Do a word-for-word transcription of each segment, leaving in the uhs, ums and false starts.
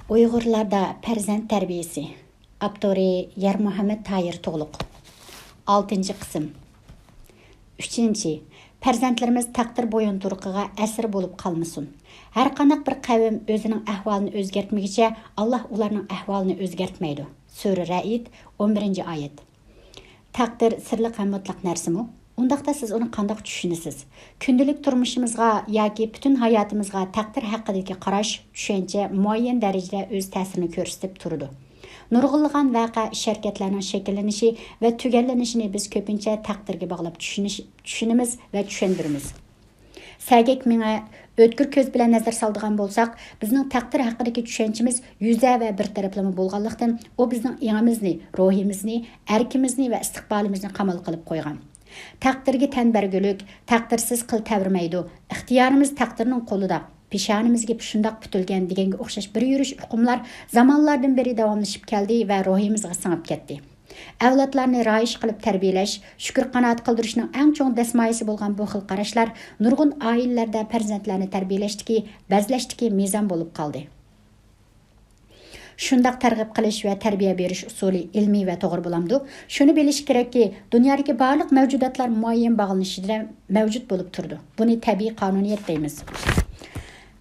ئۇيغۇرلاردا پەرزەنت تەربىيىسى. ئاپتورى: يارمۇھەممەت تاھىر تۇغلۇق. ئالتىنچى قىسىم. ئۈچىنچى، پەرزەنتلىرىمىز تەقدىر بويۇنتۇرۇقىغا ئەسىر بولۇپ قالمىسۇن. ھەرقانداق بىر قەۋم ئۆزىنىڭ ئەھۋالىنى ئۆزگەرتمىگۈچە، ئاللاھ ئۇلارنىڭ ئەھۋالىنى ئۆزگەرتمەيدۇ. سۈرە رەئىد، ئون بىرىنچى ئايەت. تەقدىر سىرلىق ھەم مۇتلەق نەرسىمۇ؟ ئۇنداقتا سىز ئۇنى قانداق چۈشىنىسىز؟ كۈندىلىك تۇرمۇشىمىزغا ياكى پۈتۈن ھاياتىمىزغا تەقدىر ھەققىدىكى قاراش، چۈشەنچە مۇئەييەن دەرىجىدە ئۆز تەسىرىنى كۆرسىتىپ تۇرىدۇ. نۇرغۇنلىغان ۋەقە، ئىش-ھەرىكەتلەرنىڭ شەكىللىنىشى ۋە تۈگەللىنىشىنى بىز كۆپىنچە تەقدىرگە باغلاپ چۈشىنىش، چۈشىنىمىز ۋە چۈشەندۈرىمىز. سەگەك مېڭە، ئۆتكۈر كۆز بىلەن نەزەر سالىدىغان بولساق، بىزنىڭ تەقدىر ھەققىدىكى چۈشەنچىمىز يۈزە ۋە بىر تەرەپلىمە بولغانلىقتىن، ئۇ بىزنىڭ ئېڭىمىزنى، روھىمىزنى، ئەركىمىزنى ۋە ئىستىقبالىمىزنى قامال قىلىپ قويغان. تەقدىرگە تەن بەرگۈلۈك، تەقدىرسىز قىل تەۋرىمەيدۇ، ئىختىيارىمىز تەقدىرنىڭ قولىدا، پېشانىمىزگە شۇنداق پۈتۈلگەن دېگەنگە ئوخشاش بىر يۈرۈش ئۇقۇملار زامانلاردىن بېرى داۋاملىشىپ كەلدى ۋە روھىمىزغا سىڭىپ كەتتى. ئەۋلادلارنى رايىش قىلىپ تەربىيەلەش، شۈكۈر قانائەت قىلدۇرۇشنىڭ ئەڭ چوڭ دەسمايىسى بولغان بۇ خىل قاراشلار نۇرغۇن ئائىلىلەردە پەرزەنتلەرنى تەربىيەلەشتىكى، بەزلەشتىكى مىزان بولۇپ قالدى. شۇنداق تەرغىب قىلىش ۋە تەربىيە بېرىش ئۇسۇلى ئىلمىي ۋە توغرا بولامدۇ؟ شۇنى بىلىش كېرەككى، دۇنيادىكى بارلىق مەۋجۇداتلار مۇئەييەن باغلىنىشىدا مەۋجۇت بولۇپ تۇرىدۇ. بۇنى تەبىئىي قانۇنىيەت دەيمىز.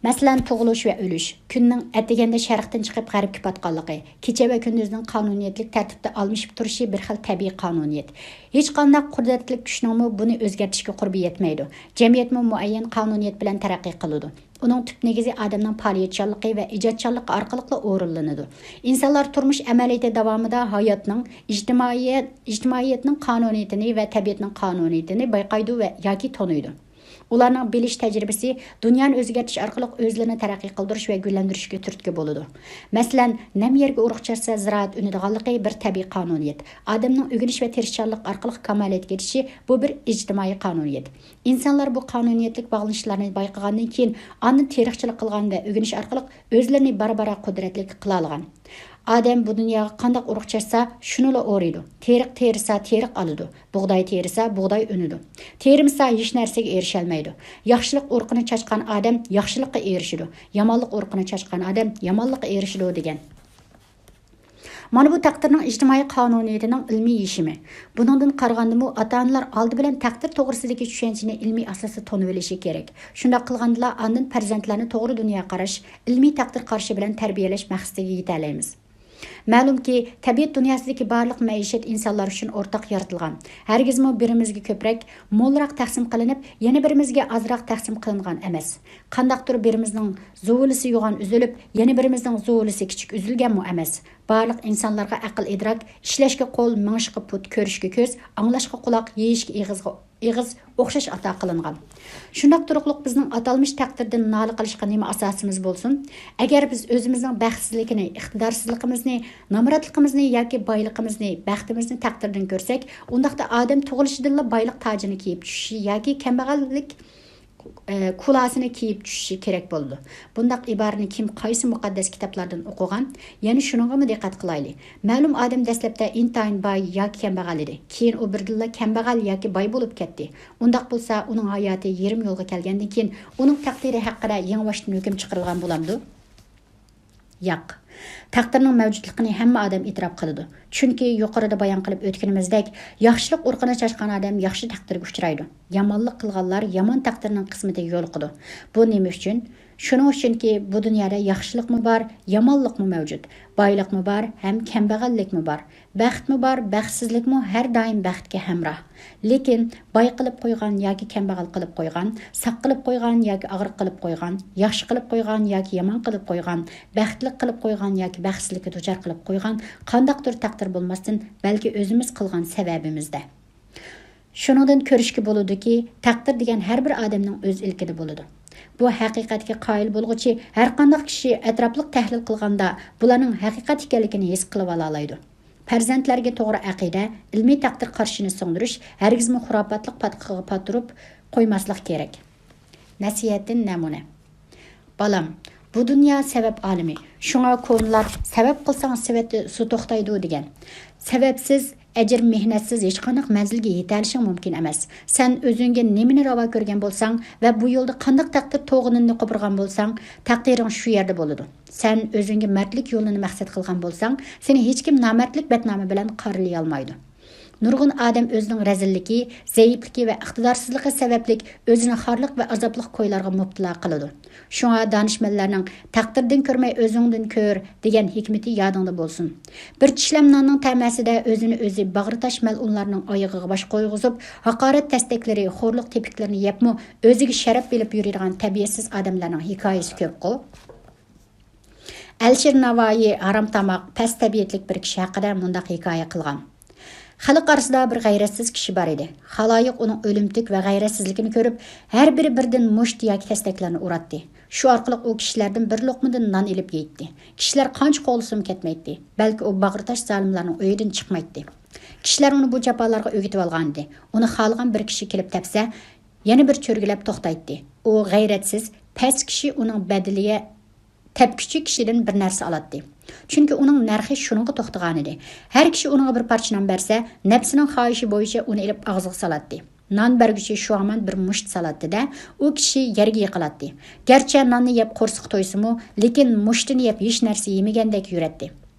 مەسىلەن، تۇغۇلۇش ۋە ئۆلۈش. كۈننىڭ ئەتىگەندە شەرقتىن چىقىپ غەربكە پاتقانلىقى، كېچە ۋە كۈندۈزنىڭ قانۇنىيەتلىك تەرتىپتە ئالمىشىپ تۇرۇشى بىر خىل تەبىئىي قانۇنىيەت. ھېچقانداق قۇدرەتلىك كۈچنىڭمۇ بۇنى ئۆزگەرتىشكە قۇربى يەتمەيدۇ. جەمئىيەتمۇ مۇئەييەن قانۇنىيەت بىلەن تەرەققىي قىلىدۇ. ئۇنىڭ تۈپ نېگىزى ئادەمنىڭ پائالىيەتچانلىقى ۋە ئىجادچانلىقى ئارقىلىقلا ئورۇنلىنىدۇ. ئىنسانلار تۇرمۇش ئەمەلىيىتى داۋامىدا ھاياتنىڭ، ئىجتىمائىيەت، ئىجتىمائىيەتنىڭ قانۇنىيىتىنى ۋە تەبىئەتنىڭ قانۇنىيىتىنى بايقايدۇ ۋە ياكى تونۇيدۇ. ئۇلارنىڭ بىلىش تەجرىبىسى دۇنيانى ئۆزگەرتىش ئارقىلىق ئۆزلىرىنى تەرەققىي قىلدۇرۇش ۋە گۈللەندۈرۈشكە تۈرتكە بولىدۇ. مەسىلەن، نەم يەرگە ئۇرۇق چاچسا، زىرائەت ئۈنىدىغانلىقى بىر تەبىئىي قانۇنىيەت. ئادەمنىڭ ئۆگىنىش ۋە تىرىشچانلىق ئارقىلىق كامالىيەتكە يېتىشى، بۇ بىر ئىجتىمائىي قانۇنىيەت. ئىنسانلار بۇ قانۇنىيەتلىك باغلىنىشلارنى بايقىغاندىن كېيىن، ئاندىن تېرىقچىلىق قىلغان ۋە ئۆگىنىش ئارقىلىق ئۆزلىرىنى بارا-بارا قۇدرەتلىك قىلالىغان. ئادەم بۇ دۇنياغا قانداق ئۇرۇق چاچسا، شۇنىلا ئورىيدۇ. تېرىق تېرىسا، تېرىق ئالىدۇ. بۇغداي تېرىسا، بۇغداي ئۈنىدۇ. تېرىمىسا، ھېچ نەرسىگە ئېرىشەلمەيدۇ. ياخشىلىق ئۇرۇقىنى چاچقان ئادەم ياخشىلىققا ئېرىشىدۇ. يامانلىق ئۇرۇقىنى چاچقان ئادەم يامانلىققا ئېرىشىدۇ، دېگەن. مانا بۇ تەقدىرنىڭ ئىجتىمائىي قانۇنىيىتىنىڭ ئىلمىي يېشىمى. بۇنىڭدىن قارىغاندىمۇ، ئاتا-ئانىلار ئالدى بىلەن تەقدىر توغرىسىدىكى چۈشەنچىنى ئىلمىي ئاساستا تونۇۋېلىشى كېرەك. شۇنداق قىلغاندىلا، ئاندىن پەرزەنتلەرنى توغرا دۇنيا قاراش، ئىلمىي تەقدىر قارىشى بىلەن تەربىيەلەش مەقسىتىگە يېتەلەيمىز. مەلۇمكى، تەبىئەت دۇنياسىدىكى بارلىق مەئىشەت ئىنسانلار ئۈچۈن ئورتاق يارىتىلغان. ھەرگىزمۇ بىرىمىزگە كۆپرەك، مولراق تەقسىم قىلىنىپ، يەنە بىرىمىزگە ئازراق تەقسىم قىلىنغان ئەمەس. قانداقتۇر بىرىمىزنىڭ زۇۋۇلىسى يوغان ئۈزۈلۈپ، يەنە بىرىمىزنىڭ زۇۋۇلىسى كىچىك ئۈزۈلگەنمۇ ئەمەس. بارلىق ئىنسانلارغا ئەقىل-ئىدراك، ئىشلەشكە قول، مېڭىشقا پۇت، كۆرۈشكە كۆز، ئاڭلاشقا قۇلاق، يېيىشكە ئېغىزغا ئېغىز ئوخشاش ئاتا قىلىنغان. شۇنداق تۇرۇقلۇق بىزنىڭ ئاتالمىش تەقدىردىن نالە قىلىشقا نېمە ئاساسىمىز بولسۇن؟ ئەگەر بىز ئۆزىمىزنىڭ بەختسىزلىكىنى، ئىقتىدارسىزلىقىمىزنى، نامراتلىقىمىزنى ياكى بايلىقىمىزنى، بەختىمىزنى تەقدىردىن كۆرسەك، ئۇنداقتا ئادەم تۇغۇلۇشىدىنلا بايلىق تاجىنى كىيىپ چۈشۈشى ياكى كەمبەغەللىك ئە، كۇلاسىنى كىيىپ چۈشۈشى كېرەك بولىدۇ. بۇنداق ئىبارىنى كىم قايسى مۇقەددەس كىتابلاردىن ئوقۇغان؟ يەنە شۇنىڭغىمۇ دىققەت قىلايلى. مەلۇم ئادەم دەسلەپتە ئىنتايىن باي ياكى كەمبەغەل ئىدى. كېيىن ئۇ بىردىنلا كەمبەغەل ياكى باي بولۇپ كەتتى. ئۇنداق بولسا، ئۇنىڭ ھاياتى يېرىم يولغا كەلگەندىن كېيىن، ئۇنىڭ تەقدىرى ھەققىدە يېڭىباشتىن ھۆكۈم چىقىرىلغان بولامدۇ؟ ياق. تەقدىرنىڭ مەۋجۇتلۇقىنى ھەممە ئادەم ئېتىراپ قىلىدۇ. چۈنكى يۇقىرىدا بايان قىلىپ ئۆتكىنىمىزدەك، ياخشىلىق ئۇرۇقىنى چاچقان ئادەم ياخشى تەقدىرگە ئۇچرايدۇ. يامانلىق قىلغانلار يامان تەقدىرنىڭ قىسمىتىگە يولۇقىدۇ. بۇ نېمە ئۈچۈن؟ شۇنىڭ ئۈچۈنكى، بۇ دۇنيادا ياخشىلىقمۇ بار، يامانلىقمۇ مەۋجۇت. بايلىقمۇ بار ھەم كەمبەغەللىكمۇ بار. بەختمۇ بار، بەختسىزلىكمۇ ھەر دائىم بەختكە ھەمراھ. لېكىن باي قىلىپ قويغان ياكى كەمبەغەل قىلىپ قويغان، ساق قىلىپ قويغان ياكى ئاغرىق قىلىپ قويغان، ياخشى قىلىپ قويغان ياكى يامان قىلىپ قويغان، بەختلىك قىلىپ قويغان ياكى بەختسىزلىككە دۇچار قىلىپ قويغان قانداقتۇر تەقدىر بولماستىن، بەلكى ئۆزىمىز قىلغان سەۋەبىمىزدە. شۇنىڭدىن كۆرۈشكە بولىدۇكى، تەقدىر دېگەن ھەر بىر ئادەمنىڭ ئۆز ئىلكىدە بولىدۇ. بۇ ھەقىقەتكە قايىل بولغۇچى ھەرقانداق كىشى ئەتراپلىق تەھلىل قىلغاندا بۇلارنىڭ ھەقىقەت ئىكەنلىكىنى ھېس قىلىۋالالايدۇ. پەرزەنتلەرگە توغرا ئەقىدە، ئىلمىي تەقدىر قارىشىنى سىڭدۈرۈش ھەرگىزمۇ خۇراپاتلىق پاتقىقىغا پاتۇرۇپ قويماسلىق كېرەك. نەسىھەتتىن نەمۇنە. بالام، بۇ دۇنيا سەۋەب ئالىمى. شۇڭا كونىلار «سەۋەب قىلساڭ، سېۋەتتە سۇ توختايدۇ» دېگەن. سەۋەبسىز ئەجىر مېھنەتسىز ھېچقانداق مەنزىلگە يېتەلىشىڭ مۇمكىن ئەمەس. سەن ئۆزۈڭگە نېمىنى راۋا كۆرگەن بولساڭ ۋە بۇ يولدا قانداق تەقدىر توغىنىنى قوپۇرغان بولساڭ، تەقدىرىڭ شۇ يەردە بولىدۇ. سەن ئۆزۈڭگە مەردلىك يولىنى مەقسەت قىلغان بولساڭ، سېنى ھېچكىم نامەردلىك بەتنامى بىلەن قارىلىيالمايدۇ. نۇرغۇن ئادەم ئۆزىنىڭ رەزىللىكى، زەئىپلىكى ۋە ئىقتىدارسىزلىقى سەۋەبلىك ئۆزىنى خارلىق ۋە ئازابلىق كويلارغا مۇپتىلا قىلىدۇ. شۇڭا دانىشمەنلەرنىڭ «تەقدىردىن كۆرمەي ئۆزۈڭدىن كۆر» دېگەن ھېكمىتى يادىڭدا بولسۇن. بىر چىشلەم ناننىڭ تەمەسىدە ئۆزىنى ئۆزى باغرى تاش مەلئۇنلارنىڭ ئايىغىغا باش قويغۇزۇپ، ھاقارەت تەستەكلىرى، خورلۇق تېپىكلىرىنى يەپمۇ ئۆزىگە شەرەپ بىلىپ يۈرىدىغان تەبىئەتسىز ئادەملەرنىڭ ھېكايىسى كۆپقۇ. ئەلىشىر ناۋايى ھارام تاماق، پەس تەبىئەتلىك بىر كىشى ھەققىدە مۇنداق ھېكايە قىلغان: خەلق ئارىسىدا بىر غەيرەتسىز كىشى بار ئىدى. خالايىق ئۇنىڭ ئۆلۈمتۈك ۋە غەيرەتسىزلىكىنى كۆرۈپ، ھەر بىرى بىردىن مۇشت ياكى تەستەكلەرنى ئۇراتتى. شۇ ئارقىلىق ئۇ كىشىلەردىن بىر لوقمىدىن نان ئېلىپ يەيتتى. كىشىلەر قانچە قوغلىسىمۇ كەتمەيتتى. بەلكى ئۇ باغرى تاش زالىملارنىڭ ئۆيىدىن چىقمايتتى. كىشىلەر ئۇنى بۇ جاپالارغا ئۆگىتىۋالغانىدى. ئۇنى خالىغان بىر كىشى كېلىپ تەپسە، يەنە بىر چۆرگىلەپ توختايتتى. ئۇ غەيرەتسىز، پەس كىشى ئۇنىڭ بەدىلىگە تەپكۈچى كىشىدىن بىر نەرسە ئالاتتى. چۈنكى ئۇنىڭ نەرخى شۇنىڭغا توختىغانىدى. ھەر كىشى ئۇنىڭغا بىر پارچە نان بەرسە، نەپسىنىڭ خاھىشى بويىچە ئۇنى ئېلىپ ئاغزىغا سالاتتى. نان بەرگۈچى شۇ ھامان بىر مۇشت سالاتتى-دە، ئۇ كىشى يەرگە يىقىلاتتى. گەرچە ناننى يەپ قورسىقى تويسىمۇ، لېكىن مۇشتىنى يەپ ھېچ نەرسە يېمىگەندەك يۈرەتتى.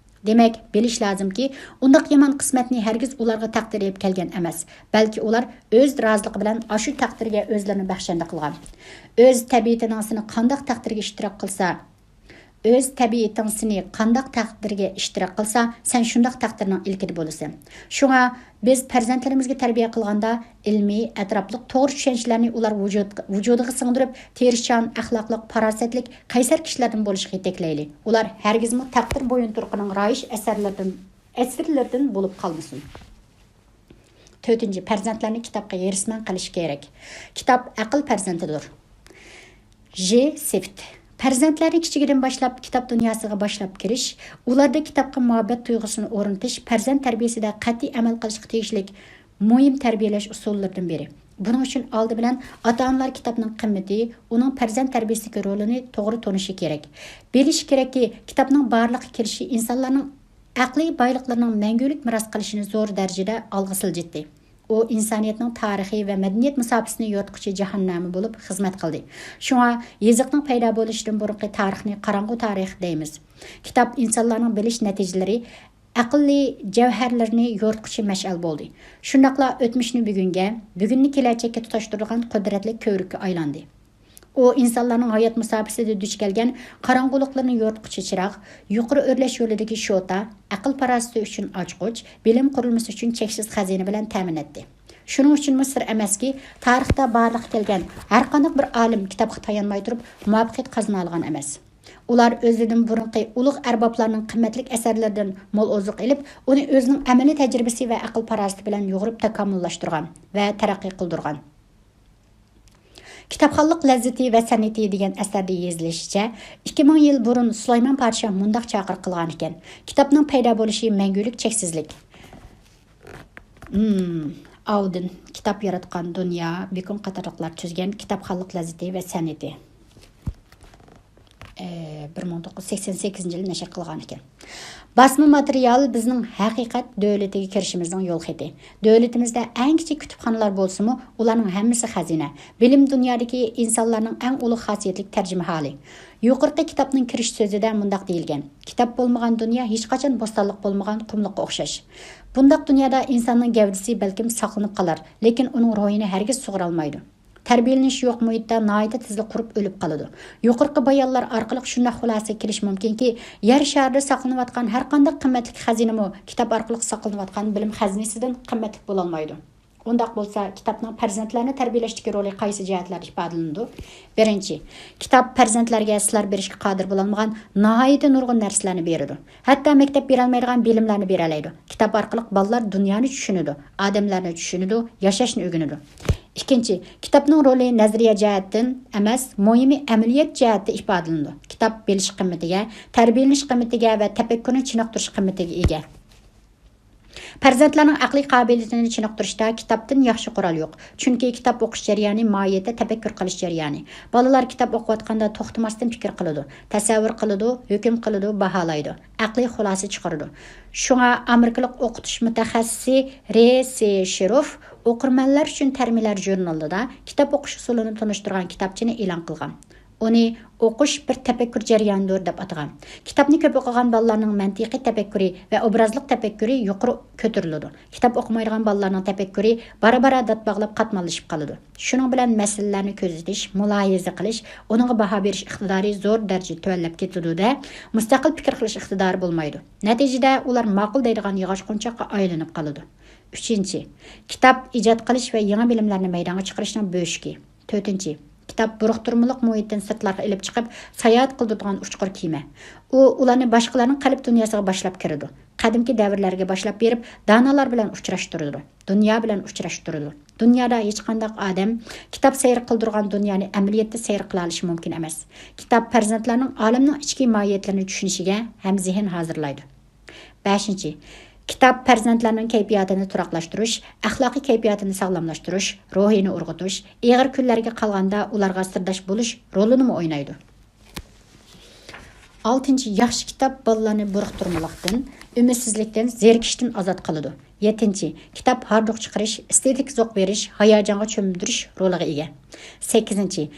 دېمەك، بىلىش لازىمكى، ئۇنداق يامان قىسمەتنى ھەرگىز ئۇلارغا تەقدىر ئېلىپ كەلگەن ئەمەس، بەلكى ئۇلار ئۆز رازىلىقى بىلەن ئاشۇ تەقدىرگە ئۆزلىرىنى بەخشەندە قىلغان. ئۆز تەبىئىتىنىڭ سېنى قانداق تەقدىرگە ئىشتىراك قىلسا، ئۆز تەبىئىتىڭ سېنى قانداق تەقدىرگە ئىشتىراك قىلسا، سەن شۇنداق تەقدىرنىڭ ئىلكىدە بولىسەن. شۇڭا بىز پەرزەنتلىرىمىزگە تەربىيە قىلغاندا، ئىلمىي، ئەتراپلىق، توغرا چۈشەنچىلەرنى ئۇلار ۋۇجۇد-، ۋۇجۇدىغا سىڭدۈرۈپ، تىرىشچان، ئەخلاقلىق، پاراسەتلىك، قەيسەر كىشىلەردىن بولۇشقا يېتەكلەيلى. ئۇلار ھەرگىزمۇ تەقدىر بويۇنتۇرۇقىنىڭ رايىش ئەسىرلىرىدىن، ئەسىرلىرىدىن بولۇپ قالمىسۇن. تۆتىنچى، پەرزەنتلەرنى كىتابقا ھېرىسمەن قىلىش كېرەك. كىتاب ئەقىل پەرزەنتىدۇر. ژ سىفت. پەرزەنتلەرنى كىچىكىدىن باشلاپ كىتاب دۇنياسىغا باشلاپ كىرىش، ئۇلاردا كىتابقا مۇھەببەت تۇيغۇسىنى ئورنىتىش پەرزەنت تەربىيەسىدە قەتئىي ئەمەل قىلىشقا تېگىشلىك مۇھىم تەربىيەلەش ئۇسۇللىرىدىن بىرى. بۇنىڭ ئۈچۈن ئالدى بىلەن ئاتا-ئانىلار كىتابنىڭ قىممىتى، ئۇنىڭ پەرزەنت تەربىيەسىدىكى رولىنى توغرا تونۇشى كېرەك. بىلىشى كېرەككى، كىتابنىڭ بارلىققا كېلىشى ئىنسانلارنىڭ ئەقلىي بايلىقلىرىنىڭ مەڭگۈلۈك مىراس قىلىشىنى زور دەرىجىدە ئالغا سىلجىتتى. ئۇ ئىنسانىيەتنىڭ تارىخى ۋە مەدەنىيەت مۇساپىسىنى يورۇتقۇچى جاھاننامە بولۇپ خىزمەت قىلدى. شۇڭا يېزىقنىڭ پەيدا بولۇشىدىن بۇرۇنقى تارىخنى قاراڭغۇ تارىخ دەيمىز. كىتاب ئىنسانلارنىڭ بىلىش نەتىجىلىرى، ئەقلىي جەۋھەرلىرىنى يورۇتقۇچى مەشئەل بولدى. شۇنداقلا ئۆتمۈشنى بۈگۈنگە، بۈگۈننى كېلەچەككە تۇتاشتۇرىدىغان قۇدرەتلىك كۆۋرۈككە ئايلاندى. ئۇ ئىنسانلارنىڭ ھايات مۇساپىسىدە دۇچ كەلگەن قاراڭغۇلۇقلىرىنى يورۇتقۇچى چىراغ، يۇقىرى ئۆرلەش يولىدىكى شوتا، ئەقىل-پاراسىتى ئۈچۈن ئاچقۇچ، بىلىم قۇرۇلمىسى ئۈچۈن چەكسىز خەزىنە بىلەن تەمىن ئەتتى. شۇنىڭ ئۈچۈنمۇ سىر ئەمەسكى، تارىختا بارلىققا كەلگەن ھەرقانداق بىر ئالىم كىتابقا تايانماي تۇرۇپ مۇۋەپپەقىيەت قازىنالىغان ئەمەس. ئۇلار ئۆزلىرىدىن بۇرۇنقى ئۇلۇغ ئەربابلارنىڭ قىممەتلىك ئەسەرلىرىدىن مول ئوزۇق ئېلىپ، ئۇنى ئۆزىنىڭ ئەمەلىي تەجرىبىسى ۋە ئەقىل-پاراسىتى بىلەن يۇغۇرۇپ تاكامۇللاشتۇرغان ۋە تەرەققىي قىلدۇرغان. كىتابخانلىق لەززىتى ۋە سەنئىتى دېگەن ئەسەردە يېزىلىشىچە، ئىككى مىڭ يىل بۇرۇن سۇلايمان پادىشاھ مۇنداق چاقىرىق قىلغانىكەن: كىتابنىڭ پەيدا بولۇشى مەڭگۈلۈك چەكسىزلىك. مم، ئاۋدىن، كىتاب ياراتقان دۇنيا، بېكون قاتارلىقلار تۈزگەن كىتابخانلىق لەززىتى ۋە سەنئىتى. ئى، بىر مىڭ توققۇز يۈز سەكسەن سەككىزىنچى يىلى نەشر قىلغانىكەن. باسما ماتېرىيال بىزنىڭ ھەقىقەت دۆلىتىگە كىرىشىمىزنىڭ يول خېتى. دۆلىتىمىزدە ئەڭ كىچىك كۇتۇپخانىلار بولسىمۇ، ئۇلارنىڭ ھەممىسى خەزىنە. بىلىم دۇنيادىكى ئىنسانلارنىڭ ئەڭ ئۇلۇغ خاسىيەتلىك تەرجىمىھالى. يۇقىرىقى كىتابنىڭ كىرىش سۆزىدە مۇنداق دېيىلگەن: كىتاب بولمىغان دۇنيا ھېچقاچان بوستانلىق بولمىغان قۇملۇققا ئوخشاش. بۇنداق دۇنيادا ئىنساننىڭ گەۋدىسى بەلكىم ساقلىنىپ قالار، لېكىن ئۇنىڭ روھىنى ھەرگىز سۇغۇرالمايدۇ. تەربىيەلىنىش يوق مۇھىتتا ناھايىتى تېزلا قۇرۇپ ئۆلۈپ قالىدۇ. يۇقىرىقى بايانلار ئارقىلىق شۇنداق خۇلاسىگە كېلىش مۇمكىنكى، يەر شارىدا ساقلىنىۋاتقان ھەرقانداق قىممەتلىك خەزىنىمۇ كىتاب ئارقىلىق ساقلىنىۋاتقان بىلىم خەزىنىسىدىن قىممەتلىك بولالمايدۇ. ئۇنداق بولسا، كىتابنىڭ پەرزەنتلەرنى تەربىيەلەشتىكى رولى قايسى جەھەتلەردە ئىپادىلىنىدۇ؟ بىرىنچى، كىتاب پەرزەنتلەرگە سىلەر بېرىشكە قادىر بولالمىغان ناھايىتى نۇرغۇن نەرسىلەرنى بېرىدۇ. ھەتتا مەكتەپ بېرەلمەيدىغان بىلىملەرنى بېرەلەيدۇ. كىتاب ئارقىلىق بالىلار دۇنيانى چۈشىنىدۇ، ئادەملەرنى چۈشىنىدۇ، ياشاشنى ئۆگىنىدۇ. ئىككىنچى، كىتابنىڭ رولى نەزەرىيە جەھەتتىن ئەمەس، مۇھىمى ئەمەلىيەت جەھەتتە ئىپادىلىنىدۇ. كىتاب بىلىش قىممىتىگە، تەربىيەلىنىش قىممىتىگە ۋە تەپەككۇرنى چېنىقتۇرۇش قىممىتىگە ئىگە. پەرزەنتلەرنىڭ ئەقلىي قابىلىيىتىنى چېنىقتۇرۇشتا كىتابتىن ياخشى قورال يوق. چۈنكى كىتاب ئوقۇش جەريانى ماھىيەتتە تەپەككۇر قىلىش جەريانى. بالىلار كىتاب ئوقۇۋاتقاندا توختىماستىن پىكىر قىلىدۇ، تەسەۋۋۇر قىلىدۇ، ھۆكۈم قىلىدۇ، باھالايدۇ، ئەقلىي خۇلاسە چىقىرىدۇ. شۇڭا ئامېرىكىلىق ئوقۇتۇش مۇتەخەسسىسى رېسى شېروف ئوقۇرمەنلەر ئۈچۈن تەربىيەلەر ژۇرنىلىدا كىتاب ئوقۇش ئۇسۇلىنى تونۇشتۇرغان كىتابچىنى ئېلان قىلغان. ئۇنى ئوقۇش بىر تەپەككۇر جەريانىدۇر دەپ ئاتىغان. كىتابنى كۆپ ئوقۇغان بالىلارنىڭ مەنتىقىي تەپەككۇرى ۋە ئوبرازلىق تەپەككۇرى يۇقىرى كۆتۈرۈلىدۇ. كىتاب ئوقۇمايدىغان بالىلارنىڭ تەپەككۇرى بارا-بارا دات باغلاپ قاتماللىشىپ قالىدۇ. شۇنىڭ بىلەن مەسىلىلەرنى كۆزىتىش، مۇلاھىزە قىلىش، ئۇنىڭغا باھا بېرىش ئىقتىدارى زور دەرىجىدە تۆۋەنلەپ كېتىدۇ-دە، مۇستەقىل پىكىر قىلىش ئىقتىدارى بولمايدۇ. نەتىجىدە ئۇلار ماقۇل دەيدىغان ياغاچ قونچاققا ئايلىنىپ قالىدۇ. ئۈچىنچى، كىتاب ئىجاد قىلىش ۋە يېڭى بىلىملەرنى مەيدانغا چىقىرىشنىڭ بۆشۈكى. تۆتىنچى، كىتاب بۇرۇقتۇرمىلىق مۇھىتتىن سىرتلارغا ئېلىپ چىقىپ، ساياھەت قىلدۇرىدىغان ئۇچقۇر كېمە. ئۇ ئۇلارنى باشقىلارنىڭ قەلب دۇنياسىغا باشلاپ كىرىدۇ. قەدىمكى دەۋرلەرگە باشلاپ بېرىپ، دانالار بىلەن ئۇچراشتۇرىدۇ، دۇنيا بىلەن ئۇچراشتۇرىدۇ. دۇنيادا ھېچقانداق ئادەم كىتاب سەير قىلدۇرغان دۇنيانى ئەمەلىيەتتە سەير قىلالىشى مۇمكىن ئەمەس. كىتاب پەرزەنتلەرنىڭ ئالەمنىڭ ئىچكى ماھىيەتلىرىنى چۈشىنىشىگە ھەمزېھىن ھازىرلايدۇ. بەشىنچى، كىتاب پەرزەنتلەرنىڭ كەيپىياتىنى تۇراقلاشتۇرۇش، ئەخلاقىي كەيپىياتىنى ساغلاملاشتۇرۇش، روھىنى ئۇرغۇتۇش، ئېغىر كۈنلەرگە قالغاندا ئۇلارغا سىرداش بولۇش رولىنىمۇ ئوينايدۇ. ئالتىنچى، ياخشى كىتاب بالىلارنى بۇرۇقتۇرمىلىقتىن، ئۈمىدسىزلىكتىن، زېرىكىشتىن ئازاد قىلىدۇ. يەتتىنچى، كىتاب ھاردۇق چىقىرىش، ئېستېتىك زوق بېرىش، ھاياجانغا چۆمدۈرۈش رولىغا ئىگە. سەككىزىنچى،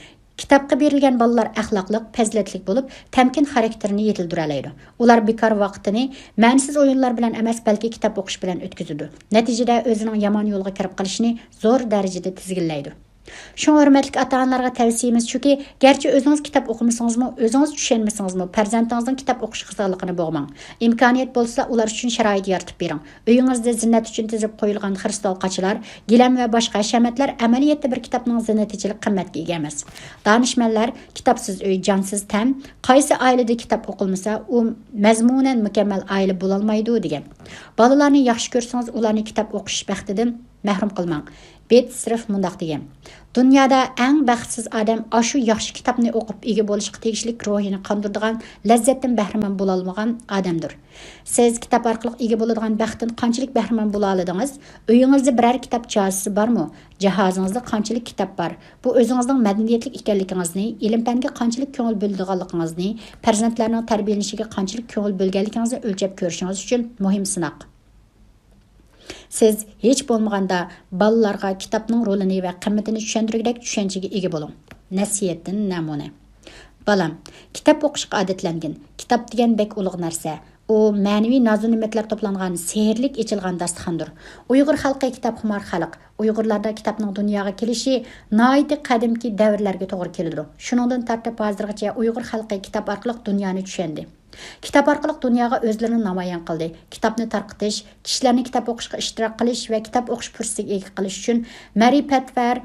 كىتابقا بېرىلگەن بالىلار ئەخلاقلىق، پەزىلەتلىك بولۇپ، تەمكىن خاراكتېرىنى يېتىلدۈرەلەيدۇ. ئۇلار بىكار ۋاقتىنى مەنىسىز ئويۇنلار بىلەن ئەمەس، بەلكى كىتاب ئوقۇش بىلەن ئۆتكۈزىدۇ. نەتىجىدە ئۆزىنىڭ يامان يولغا كىرىپ قېلىشىنى زور دەرىجىدە تىزگىنلەيدۇ. شۇڭا ھۆرمەتلىك ئاتا-ئانىلارغا تەۋسىيىمىز شۇكى، گەرچە ئۆزىڭىز كىتاب ئوقۇمىسىڭىزمۇ، ئۆزىڭىز چۈشەنمىسىڭىزمۇ، پەرزەنتىڭىزنىڭ كىتاب ئوقۇشقا قىزغىنلىقىنى بوغماڭ. ئىمكانىيەت بولسا ئۇلار ئۈچۈن شارائىت يارىتىپ بېرىڭ. ئۆيىڭىزدە زىننەت ئۈچۈن تىزىپ قويۇلغان خرۇستال قاچىلار، گىلەم ۋە باشقا ھەشەمەتلەر ئەمەلىيەتتە بىر كىتابنىڭ زىننىتىچىلىك قىممەتكە ئىگە ئەمەس. دانىشمەنلەر، كىتابسىز ئۆي جانسىز تەن، قايسى ئائىلىدە كىتاب ئوقۇلمىسا، ئۇ مەزمۇنەن مۇكەممەل ئائىلە بولالمايدۇ، دېگەن. بالىلارنى ياخشى كۆرسىڭىز، ئۇلارنى كىتاب ئوقۇش بەختىدىن مەھرۇم قىلماڭ. بېت سىرف مۇنداق دېگەن: دۇنيادا ئەڭ بەختسىز ئادەم ئاشۇ ياخشى كىتابنى ئوقۇپ ئىگە بولۇشقا تېگىشلىك روھىنى قاندۇرىدىغان لەززەتتىن بەھرىمەن بولالمىغان ئادەمدۇر. سىز كىتاب ئارقىلىق ئىگە بولىدىغان بەختتىن قانچىلىك بەھرىمەن بولالىدىڭىز؟ ئۆيىڭىزدە بىرەر كىتاب جاھازى بارمۇ؟ جاھازىڭىزدا قانچىلىك كىتاب بار؟ بۇ ئۆزىڭىزنىڭ مەدەنىيەتلىك ئىكەنلىكىڭىزنى، ئىلىم-پەنگە قانچىلىك كۆڭۈل بۆلىدىغانلىقىڭىزنى، پەرزەنتلەرنىڭ تەربىيەلىنىشىگە قانچىلىك كۆڭۈل بۆلگەنلىكىڭىزنى ئۆلچەپ كۆرۈشىڭىز ئۈچۈن مۇھىم سىناق. سىز ھېچ بولمىغاندا بالىلارغا كىتابنىڭ رولىنى ۋە قىممىتىنى چۈشەندۈرگۈدەك چۈشەنچىگە ئىگە بولۇڭ. نەسىھەتتىن نەمۇنە. بالام، كىتاب ئوقۇشقا ئادەتلەنگىن. كىتاب دېگەن بەك ئۇلۇغ نەرسە. ئۇ مەنىۋى نازۇ-نېمەتلەر توپلانغان سېھىرلىك ئېچىلغان داستىخاندۇر. ئۇيغۇر خەلقى كىتابخۇمار خەلق. ئۇيغۇرلاردا كىتابنىڭ دۇنياغا كېلىشى ناھايىتى قەدىمكى دەۋرلەرگە توغرا كېلىدۇ. شۇنىڭدىن تارتىپ ھازىرغىچە ئۇيغۇر خەلقى كىتاب ئارقىلىق دۇنيانى چۈشەندى. كىتاب ئارقىلىق دۇنياغا ئۆزلىرىنى نامايان قىلدى. كىتابنى تارقىتىش، كىشىلەرنى كىتاب ئوقۇشقا ئىشتىراك قىلىش ۋە كىتاب ئوقۇش پۇرسىتىگە ئىگە قىلىش ئۈچۈن مەرىپەتۋەر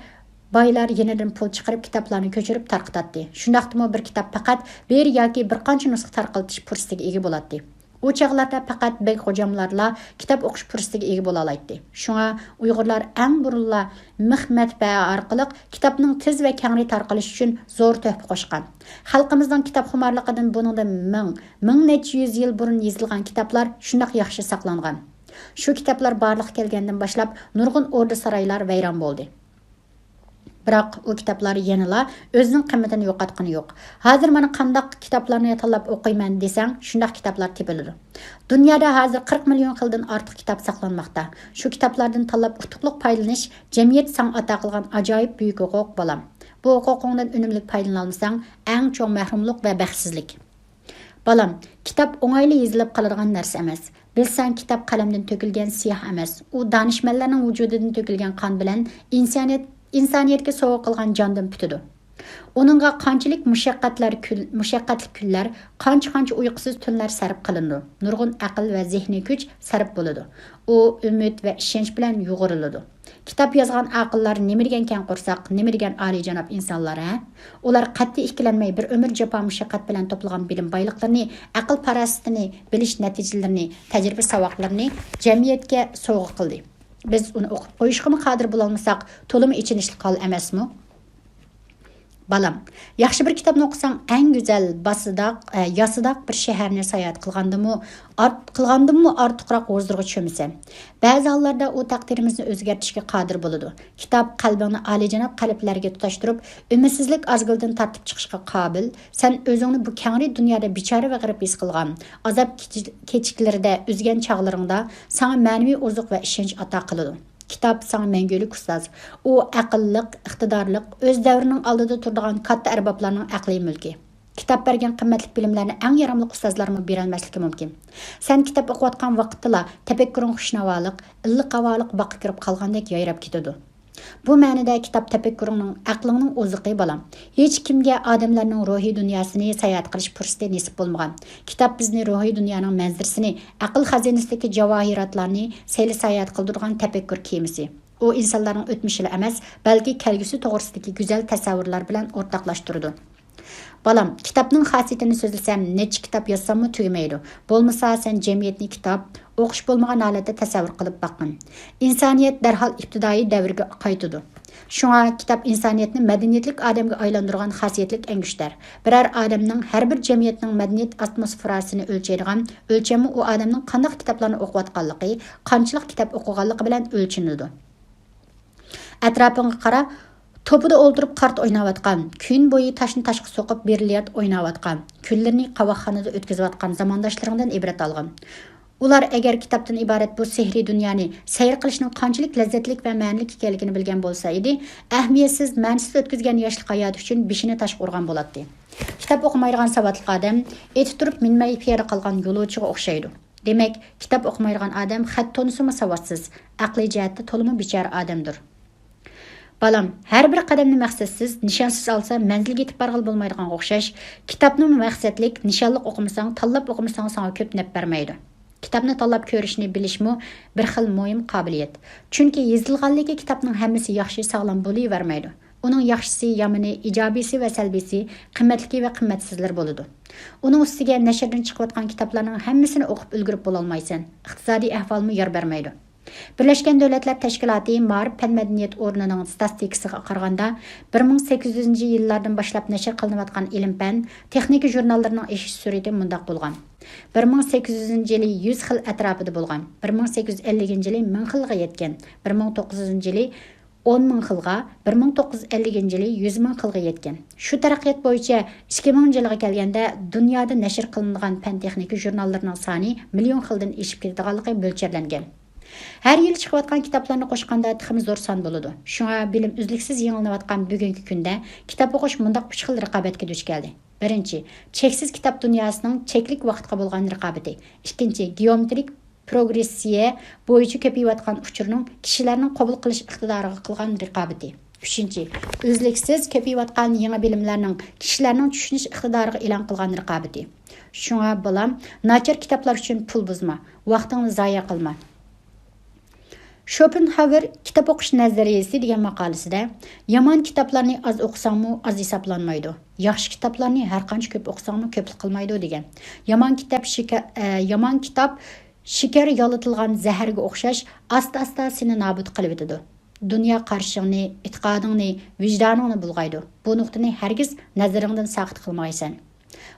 بايلار يېنىدىن پۇل چىقىرىپ، كىتابلارنى كۆچۈرۈپ تارقىتاتتى. شۇنداقتىمۇ بىر كىتاب پەقەت بىر ياكى بىر قانچە نۇسخا تارقىتىش پۇرسىتىگە ئىگە بولاتتى. ئۇ چاغلاردا پەقەت بەگ خوجاملارلا كىتاب ئوقۇش پۇرسىتىگە ئىگە بولالايتتى. شۇڭا ئۇيغۇرلار ئەڭ بۇرۇنلا مىخ مەتبەئە ئارقىلىق كىتابنىڭ تېز ۋە كەڭرى تارقىلىشى ئۈچۈن زور تۆھپە قوشقان. خەلقىمىزنىڭ كىتابخۇمارلىقىدىن بۇنىڭدىن مىڭ، مىڭ نەچچە يۈز يىل بۇرۇن يېزىلغان كىتابلار شۇنداق ياخشى ساقلانغان. شۇ كىتابلار بارلىققا كەلگەندىن باشلاپ نۇرغۇن ئوردا سارايلار ۋەيران بولدى. بىراق ئۇ كىتابلار يەنىلا ئۆزىنىڭ قىممىتىنى يوقاتقىنى يوق. ھازىر مانا قانداق كىتابلارنى تاللاپ ئوقۇيمەن دېسەڭ، شۇنداق كىتابلار تېپىلىدۇ. دۇنيادا ھازىر قىرىق مىليون خىلدىن ئارتۇق كىتاب ساقلانماقتا. شۇ كىتابلاردىن تاللاپ ئۇتۇقلۇق پايدىلىنىش جەمئىيەت ساڭا ئاتا قىلغان ئاجايىپ بۈيۈك ھوقۇق، بالام. بۇ ھوقۇقۇڭدىن ئۈنۈملۈك پايدىلىنالمىساڭ، ئەڭ چوڭ مەھرۇملۇق ۋە بەختسىزلىك. بالام، كىتاب ئوڭايلا يېزىلىپ قالىدىغان نەرسە ئەمەس. بىلسەڭ، كىتاب قەلەمدىن تۆكۈلگەن سىياھ ئەمەس، ئۇ دانىشمەنلەرنىڭ ۋۇجۇدىدىن تۆكۈلگەن قان بىلەن ئىنسانىيەت، ئىنسانىيەتكە سوۋغا قىلغان جاندىن پۈتىدۇ. ئۇنىڭغا قانچىلىك مۇشەققەتلەر كۈن-، مۇشەققەتلىك كۈنلەر، قانچە-قانچە ئۇيقۇسىز تۈنلەر سەرپ قىلىنىدۇ، نۇرغۇن ئەقىل ۋە زېھنىي كۈچ سەرپ بولىدۇ. ئۇ ئۈمىد ۋە ئىشەنچ بىلەن يۇغۇرۇلىدۇ. كىتاب يازغان ئاقىللار نېمە دېگەن كەڭ قورساق، نېمە دېگەن ئالىيجاناب ئىنسانلار، ھە؟ ئۇلار قەتئىي ئىككىلەنمەي بىر ئۆمۈر جاپا مۇشەققەت بىلەن توپلىغان بىلىم بايلىقلىرىنى، ئەقىل پاراسىتىنى، بىلىش نەتىجىلىرىنى، تەجرىبە ساۋاقلىرىنى جەمئىيەتكە سوۋغا قىلدى. بىز ئۇنى ئوقۇپ قويۇشقىمۇ قادىر بولالمىساق، تولىمۇ ئېچىنىشلىق ھال ئەمەسمۇ؟ بالام، ياخشى بىر كىتابنى ئوقۇساڭ، ئەڭ گۈزەل، باسىداق، ئە، ياسىداق بىر شەھەرنى ساياھەت قىلغاندىمۇ ئارت-، قىلغاندىنمۇ ئارتۇقراق ھۇزۇرغا چۆمىسەن. بەزى ھاللاردا ئۇ تەقدىرىمىزنى ئۆزگەرتىشكە قادىر بولىدۇ. كىتاب قەلبىڭنى ئالىيجاناب قەلبلەرگە تۇتاشتۇرۇپ، ئۈمىدسىزلىك ئازگىلىدىن تارتىپ چىقىشقا قابىل. سەن ئۆزۈڭنى بۇ كەڭرى دۇنيادا بىچارە ۋە غېرىب ھېس قىلغان، ئازاب كېچ-، كېچىكلىرىدە ئۈزگەن چاغلىرىڭدا ساڭا مەنىۋى ئوزۇق ۋە ئىشەنچ ئاتا قىلىدۇ. كىتاب ساڭا مەڭگۈلۈك ئۇستاز. ئۇ ئەقىللىق، ئىقتىدارلىق، ئۆز دەۋرىنىڭ ئالدىدا تۇرىدىغان كاتتا ئەربابلارنىڭ ئەقلىي مۈلكى. كىتاب بەرگەن قىممەتلىك بىلىملەرنى ئەڭ ياراملىق ئۇستازلارمۇ بېرەلمەسلىكى مۇمكىن. سەن كىتاب ئوقۇۋاتقان ۋاقىتتىلا تەپەككۇرۇڭ خۇشناۋالىق، ئىللىق ھاۋالىق باغقا كىرىپ قالغاندەك يايراپ كېتىدۇ. بۇ مەنىدە كىتاب تەپەككۇرۇڭنىڭ، ئەقلىڭنىڭ ئوزۇقى، بالام. ھېچكىمگە ئادەملەرنىڭ روھىي دۇنياسىنى ساياھەت قىلىش پۇرسىتى نېسىپ بولمىغان. كىتاب بىزنى روھىي دۇنيانىڭ مەنزىرىسىنى، ئەقىل خەزىنىسىدىكى جاۋاھىراتلارنى سەيلە ساياھەت قىلدۇرىدىغان تەپەككۇر كېمىسى. ئۇ ئىنسانلارنىڭ ئۆتمۈشىلا ئەمەس، بەلكى كەلگۈسى توغرىسىدىكى گۈزەل تەسەۋۋۇرلار بىلەن ئورتاقلاشتۇرىدۇ. بالام، كىتابنىڭ خاسىيىتىنى سۆزلىسەم، نەچچە كىتاب يازساممۇ تۈگىمەيدۇ. بولمىسا سەن جەمئىيەتنى كىتاب ئوقۇش بولمىغان ھالەتتە تەسەۋۋۇر قىلىپ باققىن. ئىنسانىيەت دەرھال ئىپتىدائىي دەۋرگە قايتىدۇ. شۇڭا كىتاب ئىنسانىيەتنى مەدەنىيەتلىك ئادەمگە ئايلاندۇرغان خاسىيەتلىك ئەڭگۈشتەر. بىرەر ئادەمنىڭ، ھەر بىر جەمئىيەتنىڭ مەدەنىيەت ئاتموسفېراسىنى ئۆلچەيدىغان ئۆلچەممۇ ئۇ ئادەمنىڭ قانداق كىتابلارنى ئوقۇۋاتقانلىقى، قانچىلىك كىتاب ئوقۇغانلىقى بىلەن ئۆلچىنىدۇ. ئەتراپىڭغا قارا، توپىدا ئولتۇرۇپ قارت ئويناۋاتقان، كۈن بويى تاشنى تاشقا سوقۇپ بىليارد ئويناۋاتقان، كۈنلىرىنى قاۋاقخانىدا ئۆتكۈزۈۋاتقان زامانداشلىرىڭدىن ئىبرەت ئالغىن. ئۇلار ئەگەر كىتابتىن ئىبارەت بۇ سېھرىي دۇنيانى سەير قىلىشنىڭ قانچىلىك لەززەتلىك ۋە مەنىلىك ئىكەنلىكىنى بىلگەن بولسا ئىدى، ئەھمىيەتسىز، مەنىسىز ئۆتكۈزگەن ياشلىق ھاياتى ئۈچۈن بېشىنى تاشقا ئۇرغان بولاتتى. كىتاب ئوقۇمايدىغان ساۋاتلىق ئادەم ئېتى تۇرۇپ مىنمەي پىيادە قالغان يولۇچىغا ئوخشايدۇ. دېمەك، كىتاب ئوقۇمايدىغان ئادەم خەت تونۇسىمۇ ساۋاتسىز، ئەقلىي جەھەتتە تولىمۇ بىچارە ئادەمدۇر. بالام، ھەر بىر قەدەمنى مەقسەتسىز، نىشانسىز ئالسا، مەنزىلگە يېتىپ بارغىلى بولمايدىغانغا ئوخشاش. كىتابنىمۇ مەقسەتلىك، نىشانلىق ئوقۇمىساڭ، تاللاپ ئوقۇمىساڭ، ساڭا كۆپ نەپ بەرمەيدۇ. كىتابنى تاللاپ كۆرۈشنى بىلىشمۇ بىر خىل مۇھىم قابىلىيەت. چۈنكى يېزىلغانلىكى كىتابنىڭ ھەممىسى ياخشى، ساغلام بولۇۋەرمەيدۇ. ئۇنىڭ ياخشىسى، يامىنى، ئىجابىيسى ۋە سەلبىيسى، قىممەتلىكى ۋە قىممەتسىزلىرى بولىدۇ. ئۇنىڭ ئۈستىگە نەشردىن چىقىۋاتقان كىتابلارنىڭ ھەممىسىنى ئوقۇپ ئۈلگۈرۈپ بولالمايسەن. ئىقتىسادىي ئەھۋالمۇ يار بەرمەيدۇ. بىرلەشكەن دۆلەتلەر تەشكىلاتى مائارىپ پەن مەدەنىيەت ئورنىنىڭ ستاتىستىكىسىغا قارىغاندا، بىر مىڭ سەككىز يۈزىنچى يىللاردىن باشلاپ نەشر قىلىنىۋاتقان ئىلىم-پەن، تېخنىكا ژۇرناللىرىنىڭ ئېشىش سۈرئىتى مۇنداق بولغان: بىر مىڭ سەككىز يۈزىنچى يىلى يۈز خىل ئەتراپىدا بولغان، بىر مىڭ سەككىز يۈز ئەللىكىنچى يىلى مىڭ خىلغا يەتكەن، بىر مىڭ توققۇز يۈزىنچى يىلى ئون مىڭ خىلغا، بىر مىڭ توققۇز يۈز ئەللىكىنچى يىلى يۈز مىڭ خىلغا يەتكەن. شۇ تەرەققىيات بويىچە ئىككى مىڭىنچى يىلغا كەلگەندە، دۇنيادا نەشر قىلىنىدىغان پەن-تېخنىكا ژۇرناللىرىنىڭ سانى مىليون خىلدىن ئېشىپ كېتىدىغانلىقى مۆلچەرلەنگەن. ھەر يىلى چىقىۋاتقان كىتابلارنى قوشقاندا تېخىمۇ زور سان بولىدۇ. شۇڭا بىلىم ئۈزلۈكسىز يېڭىلىنىۋاتقان بۈگۈنكى كۈندە كىتاب ئوقۇش مۇنداق ئۈچ خىل رىقابەتكە دۇچ كەلدى. بىرىنچى، چەكسىز كىتاب دۇنياسىنىڭ چەكلىك ۋاقىتقا بولغان رىقابىتى. ئىككىنچى، گېئومېترىك پروگرېسسىيە بويىچە كۆپىيىۋاتقان ئۇچۇرنىڭ كىشىلەرنىڭ قوبۇل قىلىش ئىقتىدارىغا قىلغان رىقابىتى. ئۈچىنچى، ئۈزلۈكسىز كۆپىيىۋاتقان يېڭى بىلىملەرنىڭ كىشىلەرنىڭ چۈشىنىش ئىقتىدارىغا ئېلان قىلغان رىقابىتى. شۇڭا، بالام، ناچار كىتابلار ئۈچۈن پۇل بۇزما، ۋاقتىڭنى زايە قىلما. شوپېنھاۋېر كىتاب ئوقۇش نەزەرىيىسى دېگەن ماقالىسىدە، يامان كىتابلارنى ئاز ئوقۇساڭمۇ ئاز ھېسابلانمايدۇ، ياخشى كىتابلارنى ھەرقانچە كۆپ ئوقۇساڭمۇ كۆپلۈك قىلمايدۇ دېگەن. يامان كىتاب شېكە-، ئە، يامان كىتاب شېكەر يالىتىلغان زەھەرگە ئوخشاش، ئاستا-ئاستا سېنى نابۇت قىلىۋېتىدۇ. دۇنيا قارىشىڭنى، ئېتىقادىڭنى، ۋىجدانىڭنى بۇلغايدۇ. بۇ نۇقتىنى ھەرگىز نەزىرىڭدىن ساقىت قىلمىغايسەن.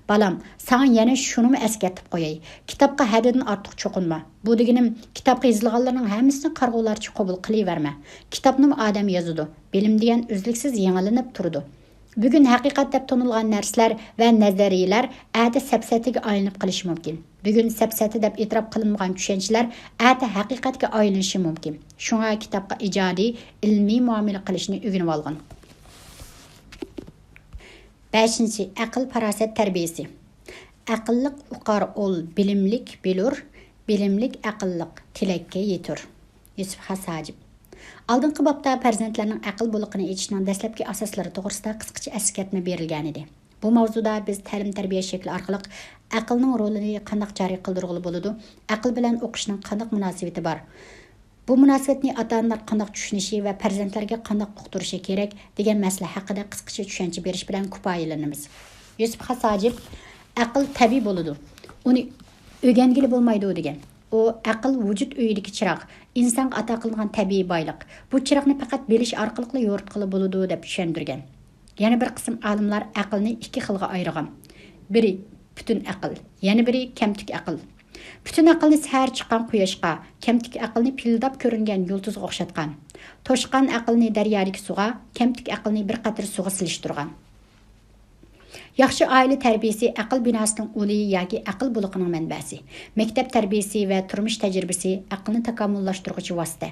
بالام، ساڭا يەنە شۇنىمۇ ئەسكەرتىپ قوياي، كىتابقا ھەددىدىن ئارتۇق چوقۇنما. بۇ دېگىنىم، كىتابقا يېزىلغانلارنىڭ ھەممىسىنى قارىغۇلارچە قوبۇل قىلىۋەرمە. كىتابنىمۇ ئادەم يازىدۇ. بىلىم دېگەن ئۈزلۈكسىز يېڭىلىنىپ تۇرىدۇ. بۈگۈن ھەقىقەت دەپ تونۇلغان نەرسىلەر ۋە نەزەرىيەلەر ئەتە سەپسەتىگە ئايلىنىپ قېلىشى مۇمكىن. بۈگۈن سەپسەتە دەپ ئېتىراپ قىلىنمىغان چۈشەنچىلەر ئەتە ھەقىقەتكە ئايلىنىشى مۇمكىن. شۇڭا كىتابقا ئىجادىي، ئىلمىي مۇئامىلە قىلىشنى ئۆگىنىۋالغىن. بەشىنچى، ئەقىل-پاراسەت تەربىيىسى. ئەقىللىق ئۇقار ئۇل بىلىملىك بىلۇر، بىلىملىك ئەقىللىق تىلەككە يېتۇر. يۈسۈپ خاس ھاجىپ. ئالدىنقى بابتا پەرزەنتلەرنىڭ ئەقىل بۇلىقىنى ئېچىشنىڭ دەسلەپكى ئاساسلىرى توغرىسىدا قىسقىچە ئەسكەرتمە بېرىلگەنىدى. بۇ ماۋزۇدا بىز تەلىم-تەربىيە شەكلى ئارقىلىق ئەقىلنىڭ رولىنى قانداق جارى قىلدۇرغىلى بولىدۇ، ئەقىل بىلەن ئوقۇشنىڭ قانداق مۇناسىۋىتى بار، بۇ مۇناسىۋەتنى ئاتا-ئانىلار قانداق چۈشىنىشى ۋە پەرزەنتلەرگە قانداق ئۇقتۇرۇشى كېرەك دېگەن مەسىلە ھەققىدە قىسقىچە چۈشەنچە بېرىش بىلەن كۇپايىلىنىمىز. يۈسۈپ خاس ھاجىپ، ئەقىل تەبىئىي بولىدۇ. ئۇنى ئۆگەنگىلى بولمايدۇ دېگەن. ئۇ ئەقىل ۋۇجۇد ئۆيىدىكى چىراغ، ئىنسانغا ئاتا قىلىنغان تەبىئىي بايلىق. بۇ چىراغنى پەقەت بىلىش ئارقىلىقلا يورۇتقىلى بولىدۇ دەپ چۈشەندۈرگەن. يەنە بىر قىسىم ئالىملار ئەقىلنى ئىككى خىلغا ئايرىغان. بىرى پۈتۈن ئەقىل، يەنە بىرى كەمتۈك ئەقىل. پۈتۈن ئەقىلنى سەھەر چىققان قۇياشقا، كەمتۈك ئەقىلنى پىلىلداپ كۆرۈنگەن يۇلتۇزغا ئوخشاتقان. توشقان ئەقىلنى دەريادىكى سۇغا، كەمتۈك ئەقىلنى بىر قەترە سۇغا سېلىشتۇرغان. ياخشى ئائىلە تەربىيىسى ئەقىل بىناسىنىڭ ئۇلى ياكى ئەقىل بۇلىقىنىڭ مەنبەسى. مەكتەپ تەربىيىسى ۋە تۇرمۇش تەجرىبىسى ئەقىلنى تاكامۇللاشتۇرغۇچى ۋاسىتە.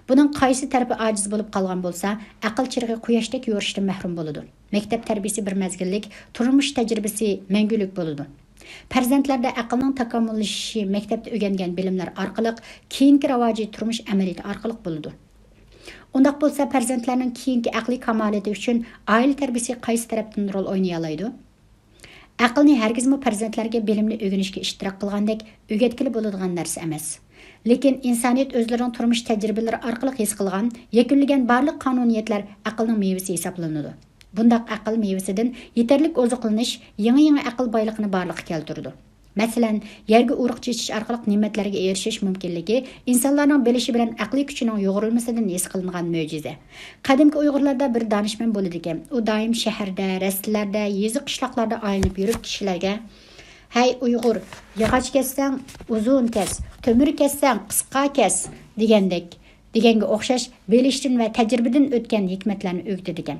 بۇنىڭ قايسى تەرىپى ئاجىز بولۇپ قالغان بولسا، ئەقىل چىرىغى قۇياشتەك يورۇشتىن مەھرۇم بولىدۇ. مەكتەپ تەربىيىسى بىر مەزگىللىك، تۇرمۇش تەجرىبىسى مەڭگۈلۈك بولىدۇ. پەرزەنتلەردە ئەقىلنىڭ تاكامۇللىشىشى مەكتەپتە ئۆگەنگەن بىلىملەر ئارقىلىق، كېيىنكى راۋاجى تۇرمۇش ئەمەلىيىتى ئارقىلىق بولىدۇ. ئۇنداق بولسا، پەرزەنتلەرنىڭ كېيىنكى ئەقلىي كامالىتى ئۈچۈن ئائىلە تەربىيىسى قايسى تەرەپتىن رول ئوينىيالايدۇ؟ ئەقىلنى ھەرگىزمۇ پەرزەنتلەرگە بىلىمنى ئۆگىنىشكە ئىشتىراك قىلغاندەك ئۆگەتكىلى بولىدىغان نەرسە ئەمەس. لېكىن ئىنسانىيەت ئۆزلىرىنىڭ تۇرمۇش تەجرىبىلىرى ئارقىلىق ھېس قىلغان، يەكۈنلىگەن بارلىق قانۇنىيەتلەر ئەقىلنىڭ مېۋىسى ھېسابلىنىدۇ. بۇنداق ئەقىل مېۋىسىدىن يېتەرلىك ئوزۇقلىنىش يېڭى-يېڭى ئەقىل بايلىقىنى بارلىققا كەلتۈرىدۇ. مەسىلەن، يەرگە ئۇرۇق چېچىش ئارقىلىق نېمەتلەرگە ئېرىشىش مۇمكىنلىكى ئىنسانلارنىڭ بىلىشى بىلەن ئەقلىي كۈچىنىڭ يۇغۇرۇلمىسىدىن ھېس قىلىنغان مۆجىزە. قەدىمكى ئۇيغۇرلاردا بىر دانىشمەن بولىدىكەن. ئۇ دائىم شەھەردە، رەستىلەردە، يېزا-قىشلاقلاردا ئايلىنىپ يۈرۈپ كىشىلەرگە، «ھەي ئۇيغۇر، ياغاچ كەسسەڭ ئۇزۇن كەس، تۆمۈر كەسسەڭ قىسقا كەس» دېگەندەك، دېگەنگە ئوخشاش بىلىشتىن ۋە تەجرىبىدىن ئۆتكەن ھېكمەتلەرنى ئۆگىتىدىكەن.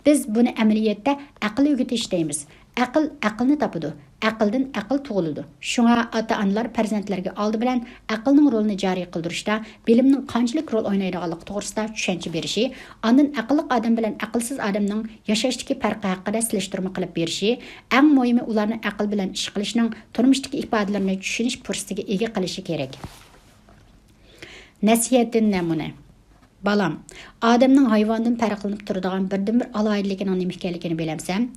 بىز بۇنى ئەمەلىيەتتە ئەقىل ئۆگىتىش دەيمىز. ئەقىل ئەقىلنى تاپىدۇ، ئەقىلدىن ئەقىل تۇغۇلىدۇ. شۇڭا ئاتا-ئانىلار پەرزەنتلەرگە ئالدى بىلەن ئەقىلنىڭ رولىنى جارى قىلدۇرۇشتا، بىلىمنىڭ قانچىلىك رول ئوينايدىغانلىقى توغرىسىدا چۈشەنچە بېرىشى، ئاندىن ئەقىللىق ئادەم بىلەن ئەقىلسىز ئادەمنىڭ ياشاشتىكى پەرقى ھەققىدە سېلىشتۇرما قىلىپ بېرىشى، ئەڭ مۇھىمى ئۇلارنى ئەقىل بىلەن ئىش قىلىشنىڭ تۇرمۇشتىكى ئىپادىلىرىنى چۈشىنىش پۇرسىتىگە ئىگە قىلىشى كېرەك. نەسىھەتتىن نەمۇنە. بالام، ئادەمنىڭ ھايۋاندىن پەرقلىنىپ تۇرىدىغان بىردىنبىر ئالاھىدىلىكىنىڭ نېمە ئىكەنلىكىنى بىلەمسەن؟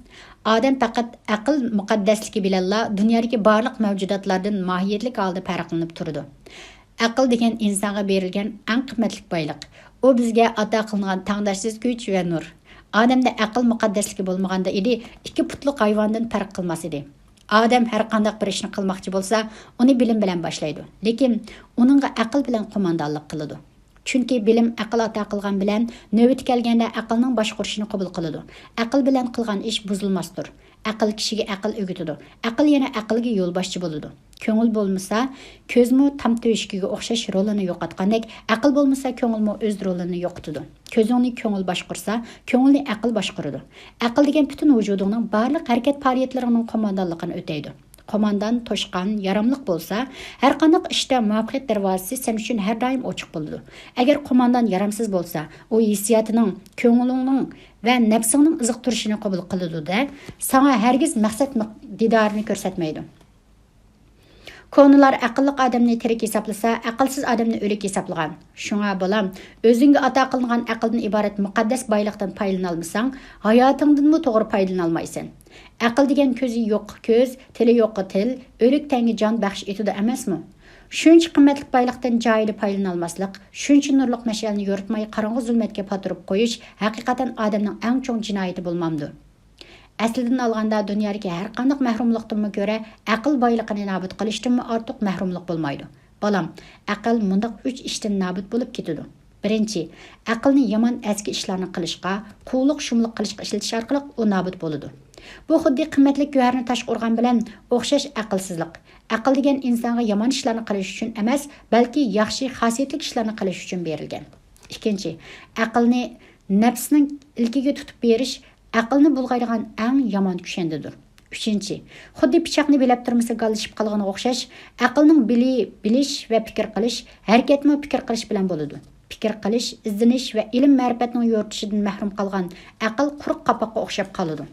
ئادەم پەقەت ئەقىل مۇقەددەسلىكى بىلەنلا دۇنيادىكى بارلىق مەۋجۇداتلاردىن ماھىيەتلىك ھالدا پەرقلىنىپ تۇرىدۇ. ئەقىل دېگەن ئىنسانغا بېرىلگەن ئەڭ قىممەتلىك بايلىق. ئۇ بىزگە ئاتا قىلىنغان تەڭداشسىز كۈچ ۋە نۇر. ئادەمدە ئەقىل مۇقەددەسلىكى بولمىغاندا ئىدى، ئىككى پۇتلۇق ھايۋاندىن پەرق قىلماس ئىدى. ئادەم ھەرقانداق بىر ئىشنى قىلماقچى بولسا، ئۇنى بىلىم بىلەن باشلايدۇ. لېكىن ئۇنىڭغا ئەقىل بىلەن قوماندانلىق قىلىدۇ. چۈنكى بىلىم ئەقىل ئاتا قىلغان بىلەن نۆۋىتى كەلگەندە ئەقىلنىڭ باشقۇرۇشىنى قوبۇل قىلىدۇ. ئەقىل بىلەن قىلغان ئىش بۇزۇلماستۇر. ئەقىل كىشىگە ئەقىل ئۆگىتىدۇ. ئەقىل يەنە ئەقىلگە يولباشچى بولىدۇ. كۆڭۈل بولمىسا، كۆزمۇ تام تۆشۈكىگە ئوخشاش رولىنى يوقاتقاندەك، ئەقىل بولمىسا، كۆڭۈلمۇ ئۆز رولىنى يوقىتىدۇ. كۆزۈڭنى كۆڭۈل باشقۇرسا، كۆڭۈلنى ئەقىل باشقۇرىدۇ. ئەقىل دېگەن پۈتۈن ۋۇجۇدۇڭنىڭ بارلىق ھەرىكەت پائالىيەتلىرىڭنىڭ قوماندانلىقىنى ئۆتەيدۇ. قوماندان، توشقان، ياراملىق بولسا، ھەرقانداق ئىشتا مۇۋەپپەقىيەت دەرۋازىسى سەن ئۈچۈن ھەر دائىم ئوچۇق بولىدۇ. ئەگەر قوماندان يارامسىز بولسا، ئۇ ھېسسىياتىنىڭ، كۆڭلۈڭنىڭ ۋە نەپسىڭنىڭ ئىزىقتۇرۇشىنى قوبۇل قىلىدۇ-دە، ساڭا ھەرگىز مەقسەت مىق-، دىدارىنى كۆرسەتمەيدۇ. كونىلار ئەقىللىق ئادەمنى تىرىك ھېسابلىسا، ئەقىلسىز ئادەمنى ئۆلۈك ھېسابلىغان. شۇڭا بالام، ئۆزۈڭگە ئاتا قىلىنغان ئەقىلدىن ئىبارەت مۇقەددەس بايلىقتىن پايدىلىنالمىساڭ، ھاياتىڭدىنمۇ توغرا پايدىلىنالمايسەن. ئەقىل دېگەن كۆزى يوققا كۆز، تىلى يوققا تىل، ئۆلۈك تەنگە جان بەخش ئېتىدۇ ئەمەسمۇ؟ شۇنچە قىممەتلىك بايلىقتىن جايىدا پايدىلىنالماسلىق، شۇنچە نۇرلۇق مەشئەلنى يورۇتماي قاراڭغۇ زۇلمەتكە پاتۇرۇپ قويۇش ھەقىقەتەن ئادەمنىڭ ئەڭ چوڭ جىنايىتى بولمامدۇ؟ ئەسلىدىن ئالغاندا، دۇنيادىكى ھەرقانداق مەھرۇملۇقتىنمۇ كۆرە ئەقىل بايلىقىنى نابۇت قىلىشتىنمۇ ئارتۇق مەھرۇملۇق بولمايدۇ. بالام، ئەقىل مۇنداق ئۈچ ئىشتىن نابۇت بولۇپ كېتىدۇ. بىرىنچى، ئەقىلنى يامان ئەسكى ئىشلارنى قىلىشقا، قۇۋلۇق شۇملۇق قىلىشقا ئىشلىتىش ئارقىلىق ئۇ نابۇت بولىدۇ. بۇ خۇددى قىممەتلىك گۆھەرنى تاشقا ئۇرغان بىلەن ئوخشاش ئەقىلسىزلىق. ئەقىل دېگەن ئىنسانغا يامان ئىشلارنى قىلىش ئۈچۈن ئەمەس، بەلكى ياخشى خاسىيەتلىك ئىشلارنى قىلىش ئۈچۈن بېرىلگەن. ئىككىنچى، ئەقىلنى نەپسنىڭ ئىلكىگە تۇتۇپ بېرىش، ئەقىلنى بۇلغايدىغان ئەڭ يامان كۈشەندىدۇر. ئۈچىنچى، خۇددى پىچاقنى بىلەپ تۇرمىسا گاللىشىپ قالغىنىغا ئوخشاش، ئەقىلنىڭ بىلى بىلىش ۋە پىكىر قىلىش، ھەرىكەتمۇ پىكىر قىلىش بىلەن بولىدۇ. پىكىر قىلىش، ئىزدىنىش ۋە ئىلىم-مەرىپەتنىڭ يورۇتۇشىدىن مەھرۇم قالغان ئەقىل قۇرۇق قاپاققا ئوخشاپ قالىدۇ.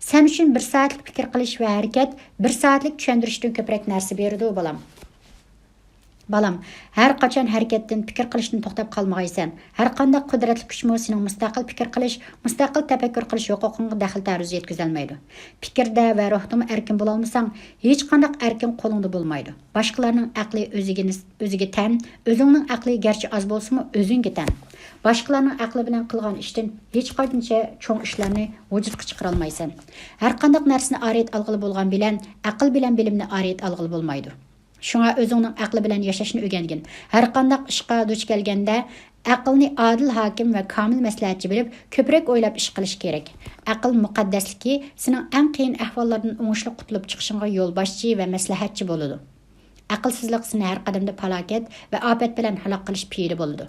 سەن ئۈچۈن بىر سائەتلىك پىكىر قىلىش ۋە ھەرىكەت بىر سائەتلىك چۈشەندۈرۈشتىن كۆپرەك نەرسە بېرىدۇ، بالام. بالام، ھەر قاچان ھەرىكەتتىن، پىكىر قىلىشتىن توختاپ قالمىغايسەن. ھەر قانداق قۇدرەتلىك كۈچمۇ سېنىڭ مۇستەقىل پىكىر قىلىش، مۇستەقىل تەپەككۇر قىلىش ھوقۇقۇڭغا دەخلى تەرۇز يەتكۈزەلمەيدۇ. پىكىردە ۋە روھتىمۇ ئەركىن بولالمىساڭ، ھېچقانداق ئەركىن قولۇڭدا بولمايدۇ. باشقىلارنىڭ ئەقلى ئۆزىگە نىس-، ئۆزىگە تەن، ئۆزۈڭنىڭ ئەقلى گەرچە ئاز بولسىمۇ، ئۆزۈڭگە تەن. باشقىلارنىڭ ئەقلى بىلەن قىلغان ئىشتىن ھېچقانچە چوڭ ئىشلارنى ۋۇجۇدقا چىقىرالمايسەن. ھەرقانداق نەرسىنى ئارىيەت ئالغىلى بولغان بىلەن، ئەقىل بىلەن بىلىمنى ئارىيەت ئالغىلى بولمايدۇ. شۇڭا ئۆزۈڭنىڭ ئەقلى بىلەن ياشاشنى ئۆگەنگىن. ھەرقانداق ئىشقا دۇچ كەلگەندە، ئەقىلنى ئادىل ھاكىم ۋە كامىل مەسلىھەتچى بىلىپ، كۆپرەك ئويلاپ ئىش قىلىش كېرەك. ئەقىل مۇقەددەسلىكى سېنىڭ ئەڭ قىيىن ئەھۋاللاردىن ئوڭۇشلۇق قۇتۇلۇپ چىقىشىڭغا يولباشچى ۋە مەسلىھەتچى بولىدۇ. ئەقىلسىزلىق سېنى ھەر قەدەمدە پالاكەت ۋە ئاپەت بىلەن ھالاك قىلىش پېئىلى بولىدۇ.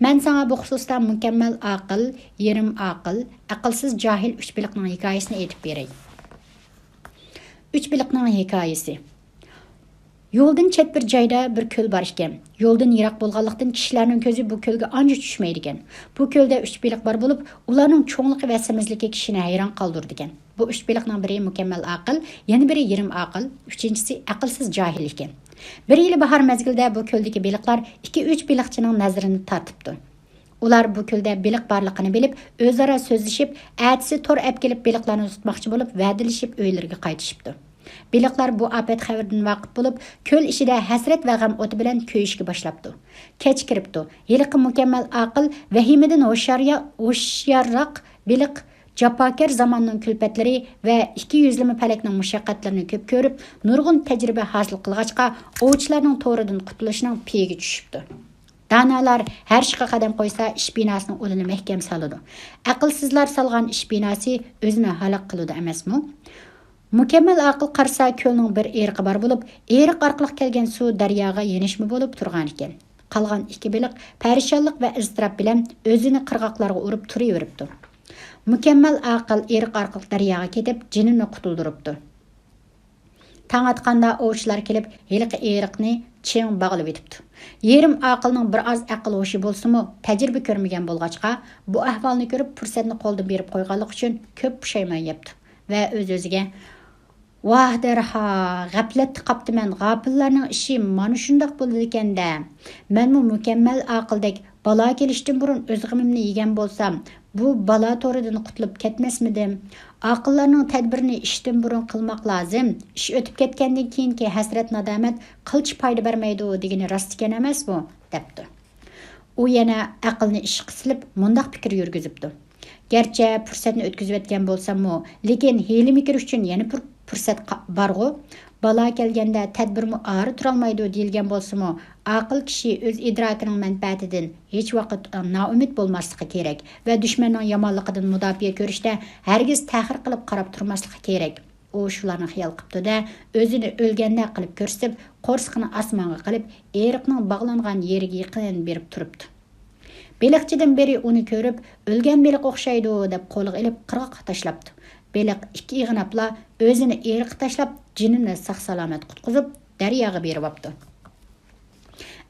مەن ساڭا بۇ خۇسۇستا مۇكەممەل ئاقىل، يېرىم ئاقىل، ئەقىلسىز جاھىل ئۈچ بېلىقنىڭ ھېكايىسىنى ئېيتىپ بېرەي. ئۈچ بېلىقنىڭ ھېكايىسى. يولدىن چەت بىر جايدا بىر كۆل بار ئىكەن. يولدىن يىراق بولغانلىقتىن، كىشىلەرنىڭ كۆزى بۇ كۆلگە ئانچە چۈشمەيدىكەن. بۇ كۆلدە ئۈچ بېلىق بار بولۇپ، ئۇلارنىڭ چوڭلۇقى ۋە سېمىزلىكى كىشىنى ھەيران قالدۇرىدىكەن. بۇ ئۈچ بېلىقنىڭ بىرى مۇكەممەل ئاقىل، يەنە بىرى يېرىم ئاقىل، ئۈچىنچىسى ئەقىلسىز جاھىل ئىكەن. بىر يىلى باھار مەزگىلىدە بۇ كۆلدىكى بېلىقلار ئىككى-ئۈچ بېلىقچىنىڭ نەزىرىنى تارتىپتۇ. ئۇلار بۇ كۆلدە بېلىق بارلىقىنى بىلىپ، ئۆزئارا سۆزلىشىپ، ئەتىسى تور ئەپ كېلىپ بېلىقلارنى تۇتماقچى بولۇپ، ۋەدىلىشىپ ئۆيلىرىگە قايتىشىپتۇ. بېلىقلار بۇ ئاپەت خەۋىرىدىن ۋاقىپ بولۇپ، كۆل ئىچىدە ھەسرەت ۋە غەم ئوتى بىلەن كۆيۈشكە باشلاپتۇ. كەچ كىرىپتۇ. ھېلىقى مۇكەممەل ئاقىل، ۋەھىمىدىن ھوشيار-، ھوشيارراق بېلىق، جاپاكەر زاماننىڭ كۈلپەتلىرى ۋە ئىككى يۈزلىمە پەلەكنىڭ مۇشەققەتلىرىنى كۆپ كۆرۈپ، نۇرغۇن تەجرىبە ھاسىل قىلغاچقا، ئوۋچىلارنىڭ تورىدىن قۇتۇلۇشنىڭ پېيىگە چۈشۈپتۇ. دانالار ھەر ئىشقا قەدەم قويسا، ئىش بىناسىنىڭ ئۇلىنى مەھكەم سالىدۇ. ئەقىلسىزلار سالغان ئىش بىناسى ئۆزىنى ھالاك قىلىدۇ ئەمەسمۇ؟ مۇكەممەل ئاقىل قارىسا، كۆلنىڭ بىر ئېرىقى بار بولۇپ، ئېرىق ئارقىلىق كەلگەن سۇ دەرياغا يېنىشما بولۇپ تۇرغانىكەن. قالغان ئىككى بېلىق پەرىشانلىق ۋە ئىزتىراپ بىلەن ئۆزىنى قىرغاقلارغا ئۇرۇپ تۇرۇۋېرىپتۇ. مۇكەممەل ئاقىل ئېرىق ئارقىلىق دەرياغا كېتىپ، جېنىنى قۇتۇلدۇرۇپتۇ. تاڭ ئاتقاندا ئوۋچىلار كېلىپ، ھېلىقى ئېرىقنى چىڭ باغلىۋېتىپتۇ. يېرىم ئاقىلنىڭ بىر ئاز ئەقىل-ھوشى بولسىمۇ، تەجرىبە كۆرمىگەن بولغاچقا، بۇ ئەھۋالنى كۆرۈپ، پۇرسەتنى قولدىن بېرىپ قويغانلىقى ئۈچۈن كۆپ پۇشايمان يەپتۇ ۋە ئۆز-ئۆزىگە، «ۋاھ دەرھا، غەپلەتتە قاپتىمەن، غاپىللارنىڭ ئىشى مانا شۇنداق بولىدىكەن-دە! مەنمۇ مۇكەممەل ئاقىلدەك بالا كېلىشتىن بۇرۇن ئۆز غېمىمنى يېگەن بولسام، بۇ بالا تورىدىن قۇتۇلۇپ كەتمەسمىدىم؟ ئاقىللارنىڭ تەدبىرىنى ئىشتىن بۇرۇن قىلماق لازىم. ئىش ئۆتۈپ كەتكەندىن كېيىنكى ھەسرەت-نادامەت قىلچە پايدا بەرمەيدۇ دېگىنى راست ئىكەن ئەمەسمۇ؟» دەپتۇ. ئۇ يەنە ئەقىلنى ئىشقا سېلىپ، مۇنداق پىكىر يۈرگۈزۈپتۇ: «گەرچە پۇرسەتنى ئۆتكۈزۈۋەتكەن بولساممۇ، لېكىن ھىيلە-مىكىر ئۈچۈن يەنە بىر پۇرسەت قا-، بارغۇ؟ بالا كەلگەندە تەدبىرمۇ ئارا تۇرالمايدۇ دېيىلگەن بولسىمۇ، ئاقىل كىشى ئۆز ئىدراكىنىڭ مەنپەئەتىدىن ھېچ ۋاقىت نائۈمىد بولماسلىقى كېرەك ۋە دۈشمەننىڭ يامانلىقىدىن مۇداپىئە كۆرۈشتە ھەرگىز تەخىر قىلىپ قاراپ تۇرماسلىقى كېرەك.» ئۇ شۇلارنى خىيال قىپتۇ-دە، ئۆزىنى ئۆلگەندەك قىلىپ كۆرسىتىپ، قورسىقىنى ئاسمانغا قىلىپ، ئېرىقنىڭ باغلانغان يېرىگە يېقىن بېرىپ تۇرۇپتۇ. بېلىقچىدىن بىرى ئۇنى كۆرۈپ، «ئۆلگەن بېلىق ئوخشايدۇ» دەپ قولىغا ئېلىپ قىرغاققا تاشلاپتۇ. بېلىق ئىككى ئېغىناپلا ئۆزىنى ئېرىققا تاشلاپ، جېنىنى ساق-سالامەت قۇتقۇزۇپ، دەرياغا بېرىۋاپتۇ.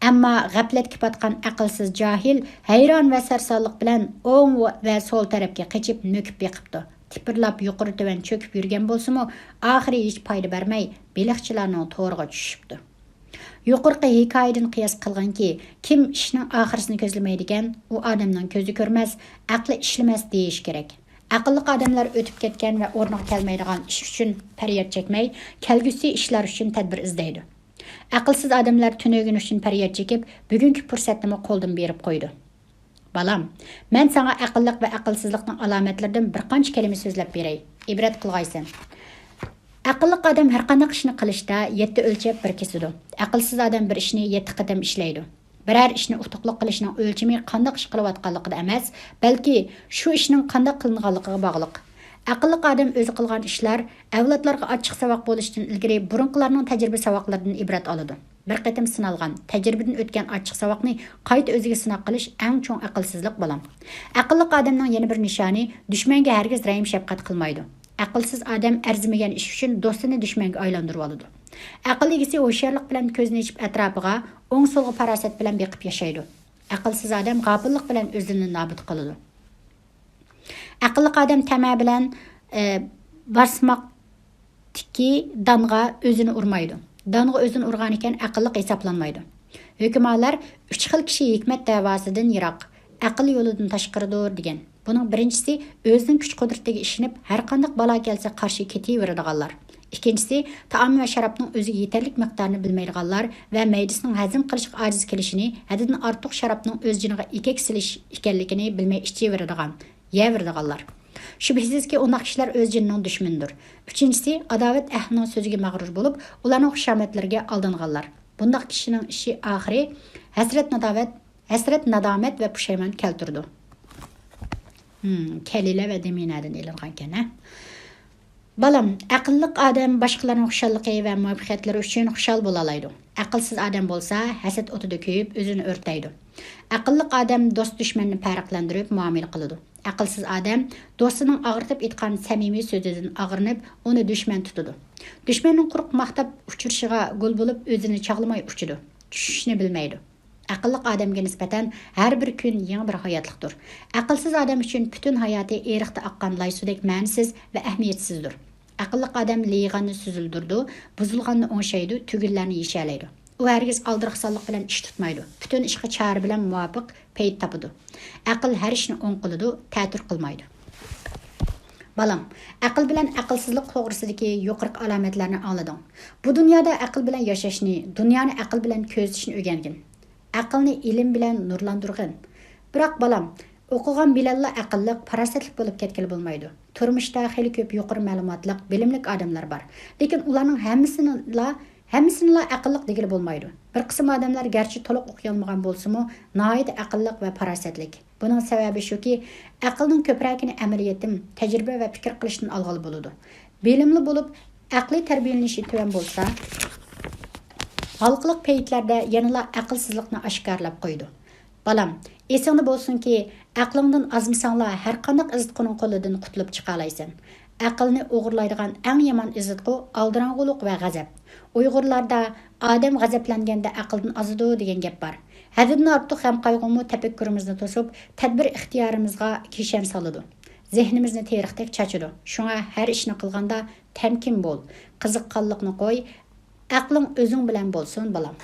ئەمما غەپلەتكە پاتقان ئەقىلسىز جاھىل ھەيران ۋە سەرسانلىق بىلەن ئوڭ ۋە سول تەرەپكە قېچىپ مۆكۈپ بېقىپتۇ. تىپىرلاپ يۇقىرى-تۆۋەن چۆكۈپ يۈرگەن بولسىمۇ، ئاخىرى ھېچ پايدا بەرمەي، بېلىقچىلارنىڭ تورىغا چۈشۈپتۇ. يۇقىرىقى ھېكايىدىن قىياس قىلغىنكى، كىم ئىشنىڭ ئاخىرىسىنى كۆزلىمەيدىكەن، ئۇ ئادەمنىڭ كۆزى كۆرمەس، ئەقلى ئىشلىمەس دېيىش كېرەك. ئەقىللىق ئادەملەر ئۆتۈپ كەتكەن ۋە ئورنىغا كەلمەيدىغان ئىش ئۈچۈن پەرياد چەكمەي، كەلگۈسى ئىشلار ئۈچۈن تەدبىر ئىزدەيدۇ. ئەقىلسىز ئادەملەر تۈنۈگۈن ئۈچۈن پەرياد چېكىپ، بۈگۈنكى پۇرسەتنىمۇ قولدىن بېرىپ قويىدۇ. بالام، مەن ساڭا ئەقىللىق ۋە ئەقىلسىزلىقنىڭ ئالامەتلىرىدىن بىر قانچە كەلىمە سۆزلەپ بېرەي. ئىبرەت قىلغايسەن. ئەقىللىق ئادەم ھەرقانداق ئىشنى قىلىشتا يەتتە ئۆلچەپ بىر كېسىدۇ. ئەقىلسىز ئادەم بىر ئىشنى يەتتە قېتىم ئىشلەيدۇ. بىرەر ئىشنى ئۇتۇقلۇق قىلىشنىڭ ئۆلچىمى قانداق ئىش قىلىۋاتقانلىقىدا ئەمەس، بەلكى شۇ ئىشنىڭ قانداق قىلىنغانلىقىغا باغلىق. ئەقىللىق ئادەم ئۆزى قىلغان ئىشلار ئەۋلادلارغا ئاچچىق ساۋاق بولۇشتىن ئىلگىرى بۇرۇنقىلارنىڭ تەجرىبە ساۋاقلىرىدىن ئىبرەت ئالىدۇ. بىر قېتىم سىنالغان، تەجرىبىدىن ئۆتكەن ئاچچىق ساۋاقنى قايتا ئۆزىگە سىناق قىلىش ئەڭ چوڭ ئەقىلسىزلىق، بالام. ئەقىللىق ئادەمنىڭ يەنە بىر نىشانى، دۈشمەنگە ھەرگىز رەھىم-شەپقەت قىلمايدۇ. ئەقىلسىز ئادەم ئەرزىمىگەن ئىش ئۈچۈن دوستىنى دۈشمەنگە ئايلاندۇرۇۋالىدۇ. ئەقىل ئىگىسى ھوشيارلىق بىلەن كۆزىنى ئېچىپ ئەتراپىغا، ئوڭ-سولغا پاراسەت بىلەن بېقىپ ياشايدۇ. ئەقىلسىز ئادەم غاپىللىق بىلەن ئۆزىنى نابۇت قىلىدۇ. ئەقىللىق ئادەم تەمە بىلەن، ئە، باسماقتىكى دانغا ئۆزىنى ئۇرمايدۇ. دانغا ئۆزىنى ئۇرغانىكەن، ئەقىللىق ھېسابلانمايدۇ. ھۆكۈمالار «ئۈچ خىل كىشى ھېكمەت دەۋاسىدىن يىراق، ئەقىل يولىدىن تاشقىرىدۇر» دېگەن. بۇنىڭ بىرىنچىسى ئۆزىنىڭ كۈچ-قۇدرىتىگە ئىشىنىپ، ھەرقانداق بالا كەلسە قارشى كېتىۋېرىدىغانلار. ئىككىنچىسى، تائام ۋە شارابنىڭ ئۆزىگە يېتەرلىك مىقدارىنى بىلمەيدىغانلار ۋە مەيدىسىنىڭ ھەزىم قىلىشقا ئاجىز كېلىشىنى، ھەددىدىن ئارتۇق شارابنىڭ ئۆز جېنىغا ئېكەك سېلىش ئىكەنلىكىنى بىلمەي ئىچىۋېرىدىغان، يەۋېرىدىغانلار. شۈبھىسىزكى، ئۇنداق كىشىلەر ئۆز جېنىنىڭ دۈشمىنىدۇر. ئۈچىنچىسى، ئاداۋەت ئەھلىنىڭ سۆزىگە مەغرۇر بولۇپ، ئۇلارنىڭ خۇشامەتلىرىگە ئالدانغانلار. بۇنداق كىشىنىڭ ئىشى ئاخىرى ھەسرەت-نادامەت، ھەسرەت-نادامەت ۋە پۇشايمان كەلتۈرىدۇ. ھىم، كەلىلە ۋە دىمىنەدىن ئېلىنغانكەن، ھە؟ بالام، ئەقىللىق ئادەم باشقىلارنىڭ خۇشاللىقى ۋە مۇۋەپپەقىيەتلىرى ئۈچۈن خۇشال بولالايدۇ. ئەقىلسىز ئادەم بولسا، ھەسەت ئوتىدا كۆيۈپ، ئۆزىنى ئۆرتەيدۇ. ئەقىللىق ئادەم دوست-دۈشمەننى پەرقلەندۈرۈپ مۇئامىلە قىلىدۇ. ئەقىلسىز ئادەم دوستىنىڭ ئاغرىتىپ ئېيتقان سەمىمىي سۆزىدىن ئاغرىنىپ، ئۇنى دۈشمەن تۇتىدۇ. دۈشمەننىڭ قۇرۇق ماختاپ ئۇچرىشىغا گۇل بولۇپ، ئۆزىنى چاغلىماي ئۇچىدۇ. چۈشۈشنى بىلمەيدۇ. ئەقىللىق ئادەمگە نىسبەتەن ھەر بىر كۈن يېڭى بىر ھاياتلىقتۇر. ئەقىلسىز ئادەم ئۈچۈن پۈتۈن ھاياتى ئېرىقتا ئاققان لاي سۇدەك مەنىسىز ۋە ئەھمىيەتسىزدۇر. ئەقىللىق ئادەم لېيىغاننى سۈزۈلدۈرىدۇ، بۇزۇلغاننى ئوڭشايدۇ، تۈگۈنلەرنى يېشەلەيدۇ. ئۇ ھەرگىز ئالدىراقسانلىق بىلەن ئىش تۇتمايدۇ، پۈتۈن ئىشقا چارە بىلەن مۇۋاپىق پەيت تاپىدۇ. ئەقىل ھەر ئىشنى ئوڭ قىلىدۇ، تەتۈر قىلمايدۇ. بالام، ئەقىل بىلەن ئەقىلسىزلىق توغرىسىدىكى يۇقىرىقى ئالامەتلەرنى ئاڭلىدىڭ. بۇ دۇنيادا ئەقىل بىلەن ياشاشنى، دۇنيانى ئەقىل بىلەن كۆزىتىشنى ئۆگەنگىن. ئەقىلنى ئىلىم بىلەن نۇرلاندۇرغىن. بىراق، بالام، ئوقۇغان بىلەنلا ئەقىللىق، پاراسەتلىك بولۇپ كەتكىلى بولمايدۇ. تۇرمۇشتا خېلى كۆپ يۇقىرى مەلۇماتلىق، بىلىملىك ئادەملەر بار. لېكىن ئۇلارنىڭ ھەممىسىنىلا، ھەممىسىنىلا ئەقىللىق دېگىلى بولمايدۇ. بىر قىسىم ئادەملەر گەرچە تولۇق ئوقۇيالمىغان بولسىمۇ، ناھايىتى ئەقىللىق ۋە پاراسەتلىك. بۇنىڭ سەۋەبى شۇكى، ئەقىلنىڭ كۆپرەكىنى ئەمەلىيەتتىن، تەجرىبە ۋە پىكىر قىلىشتىن ئالغىلى بولىدۇ. بىلىملى بولۇپ، ئەقلىي تەربىيەلىنىشى تۆۋەن بولسا، ھالقىلىق پەيتلەردە يەنىلا ئەقىلسىزلىقنى ئاشكارىلاپ قويىدۇ. بالام، ئېسىڭدە بولسۇنكى، ئەقلىڭدىن ئازمىساڭلا، ھەرقانداق ئېزىتقۇنىڭ قولىدىن قۇتۇلۇپ چىقالايسەن. ئەقىلنى ئوغرىلايدىغان ئەڭ يامان ئېزىتقۇ ئالدىراڭغۇلۇق ۋە غەزەپ. ئۇيغۇرلاردا «ئادەم غەزەپلەنگەندە ئەقىلدىن ئازىدۇ» دېگەن گەپ بار. ھەددىدىن ئارتۇق غەم-قايغۇمۇ تەپەككۇرىمىزنى توسۇپ، تەدبىر-ئىختىيارىمىزغا كىشەن سالىدۇ. زېھنىمىزنى تېرىقتەك چاچىدۇ. شۇڭا ھەر ئىشنى قىلغاندا تەمكىن بول، قىزىققانلىقنى قوي، ئەقلىڭ ئۆزۈڭ بىلەن بولسۇن، بالام.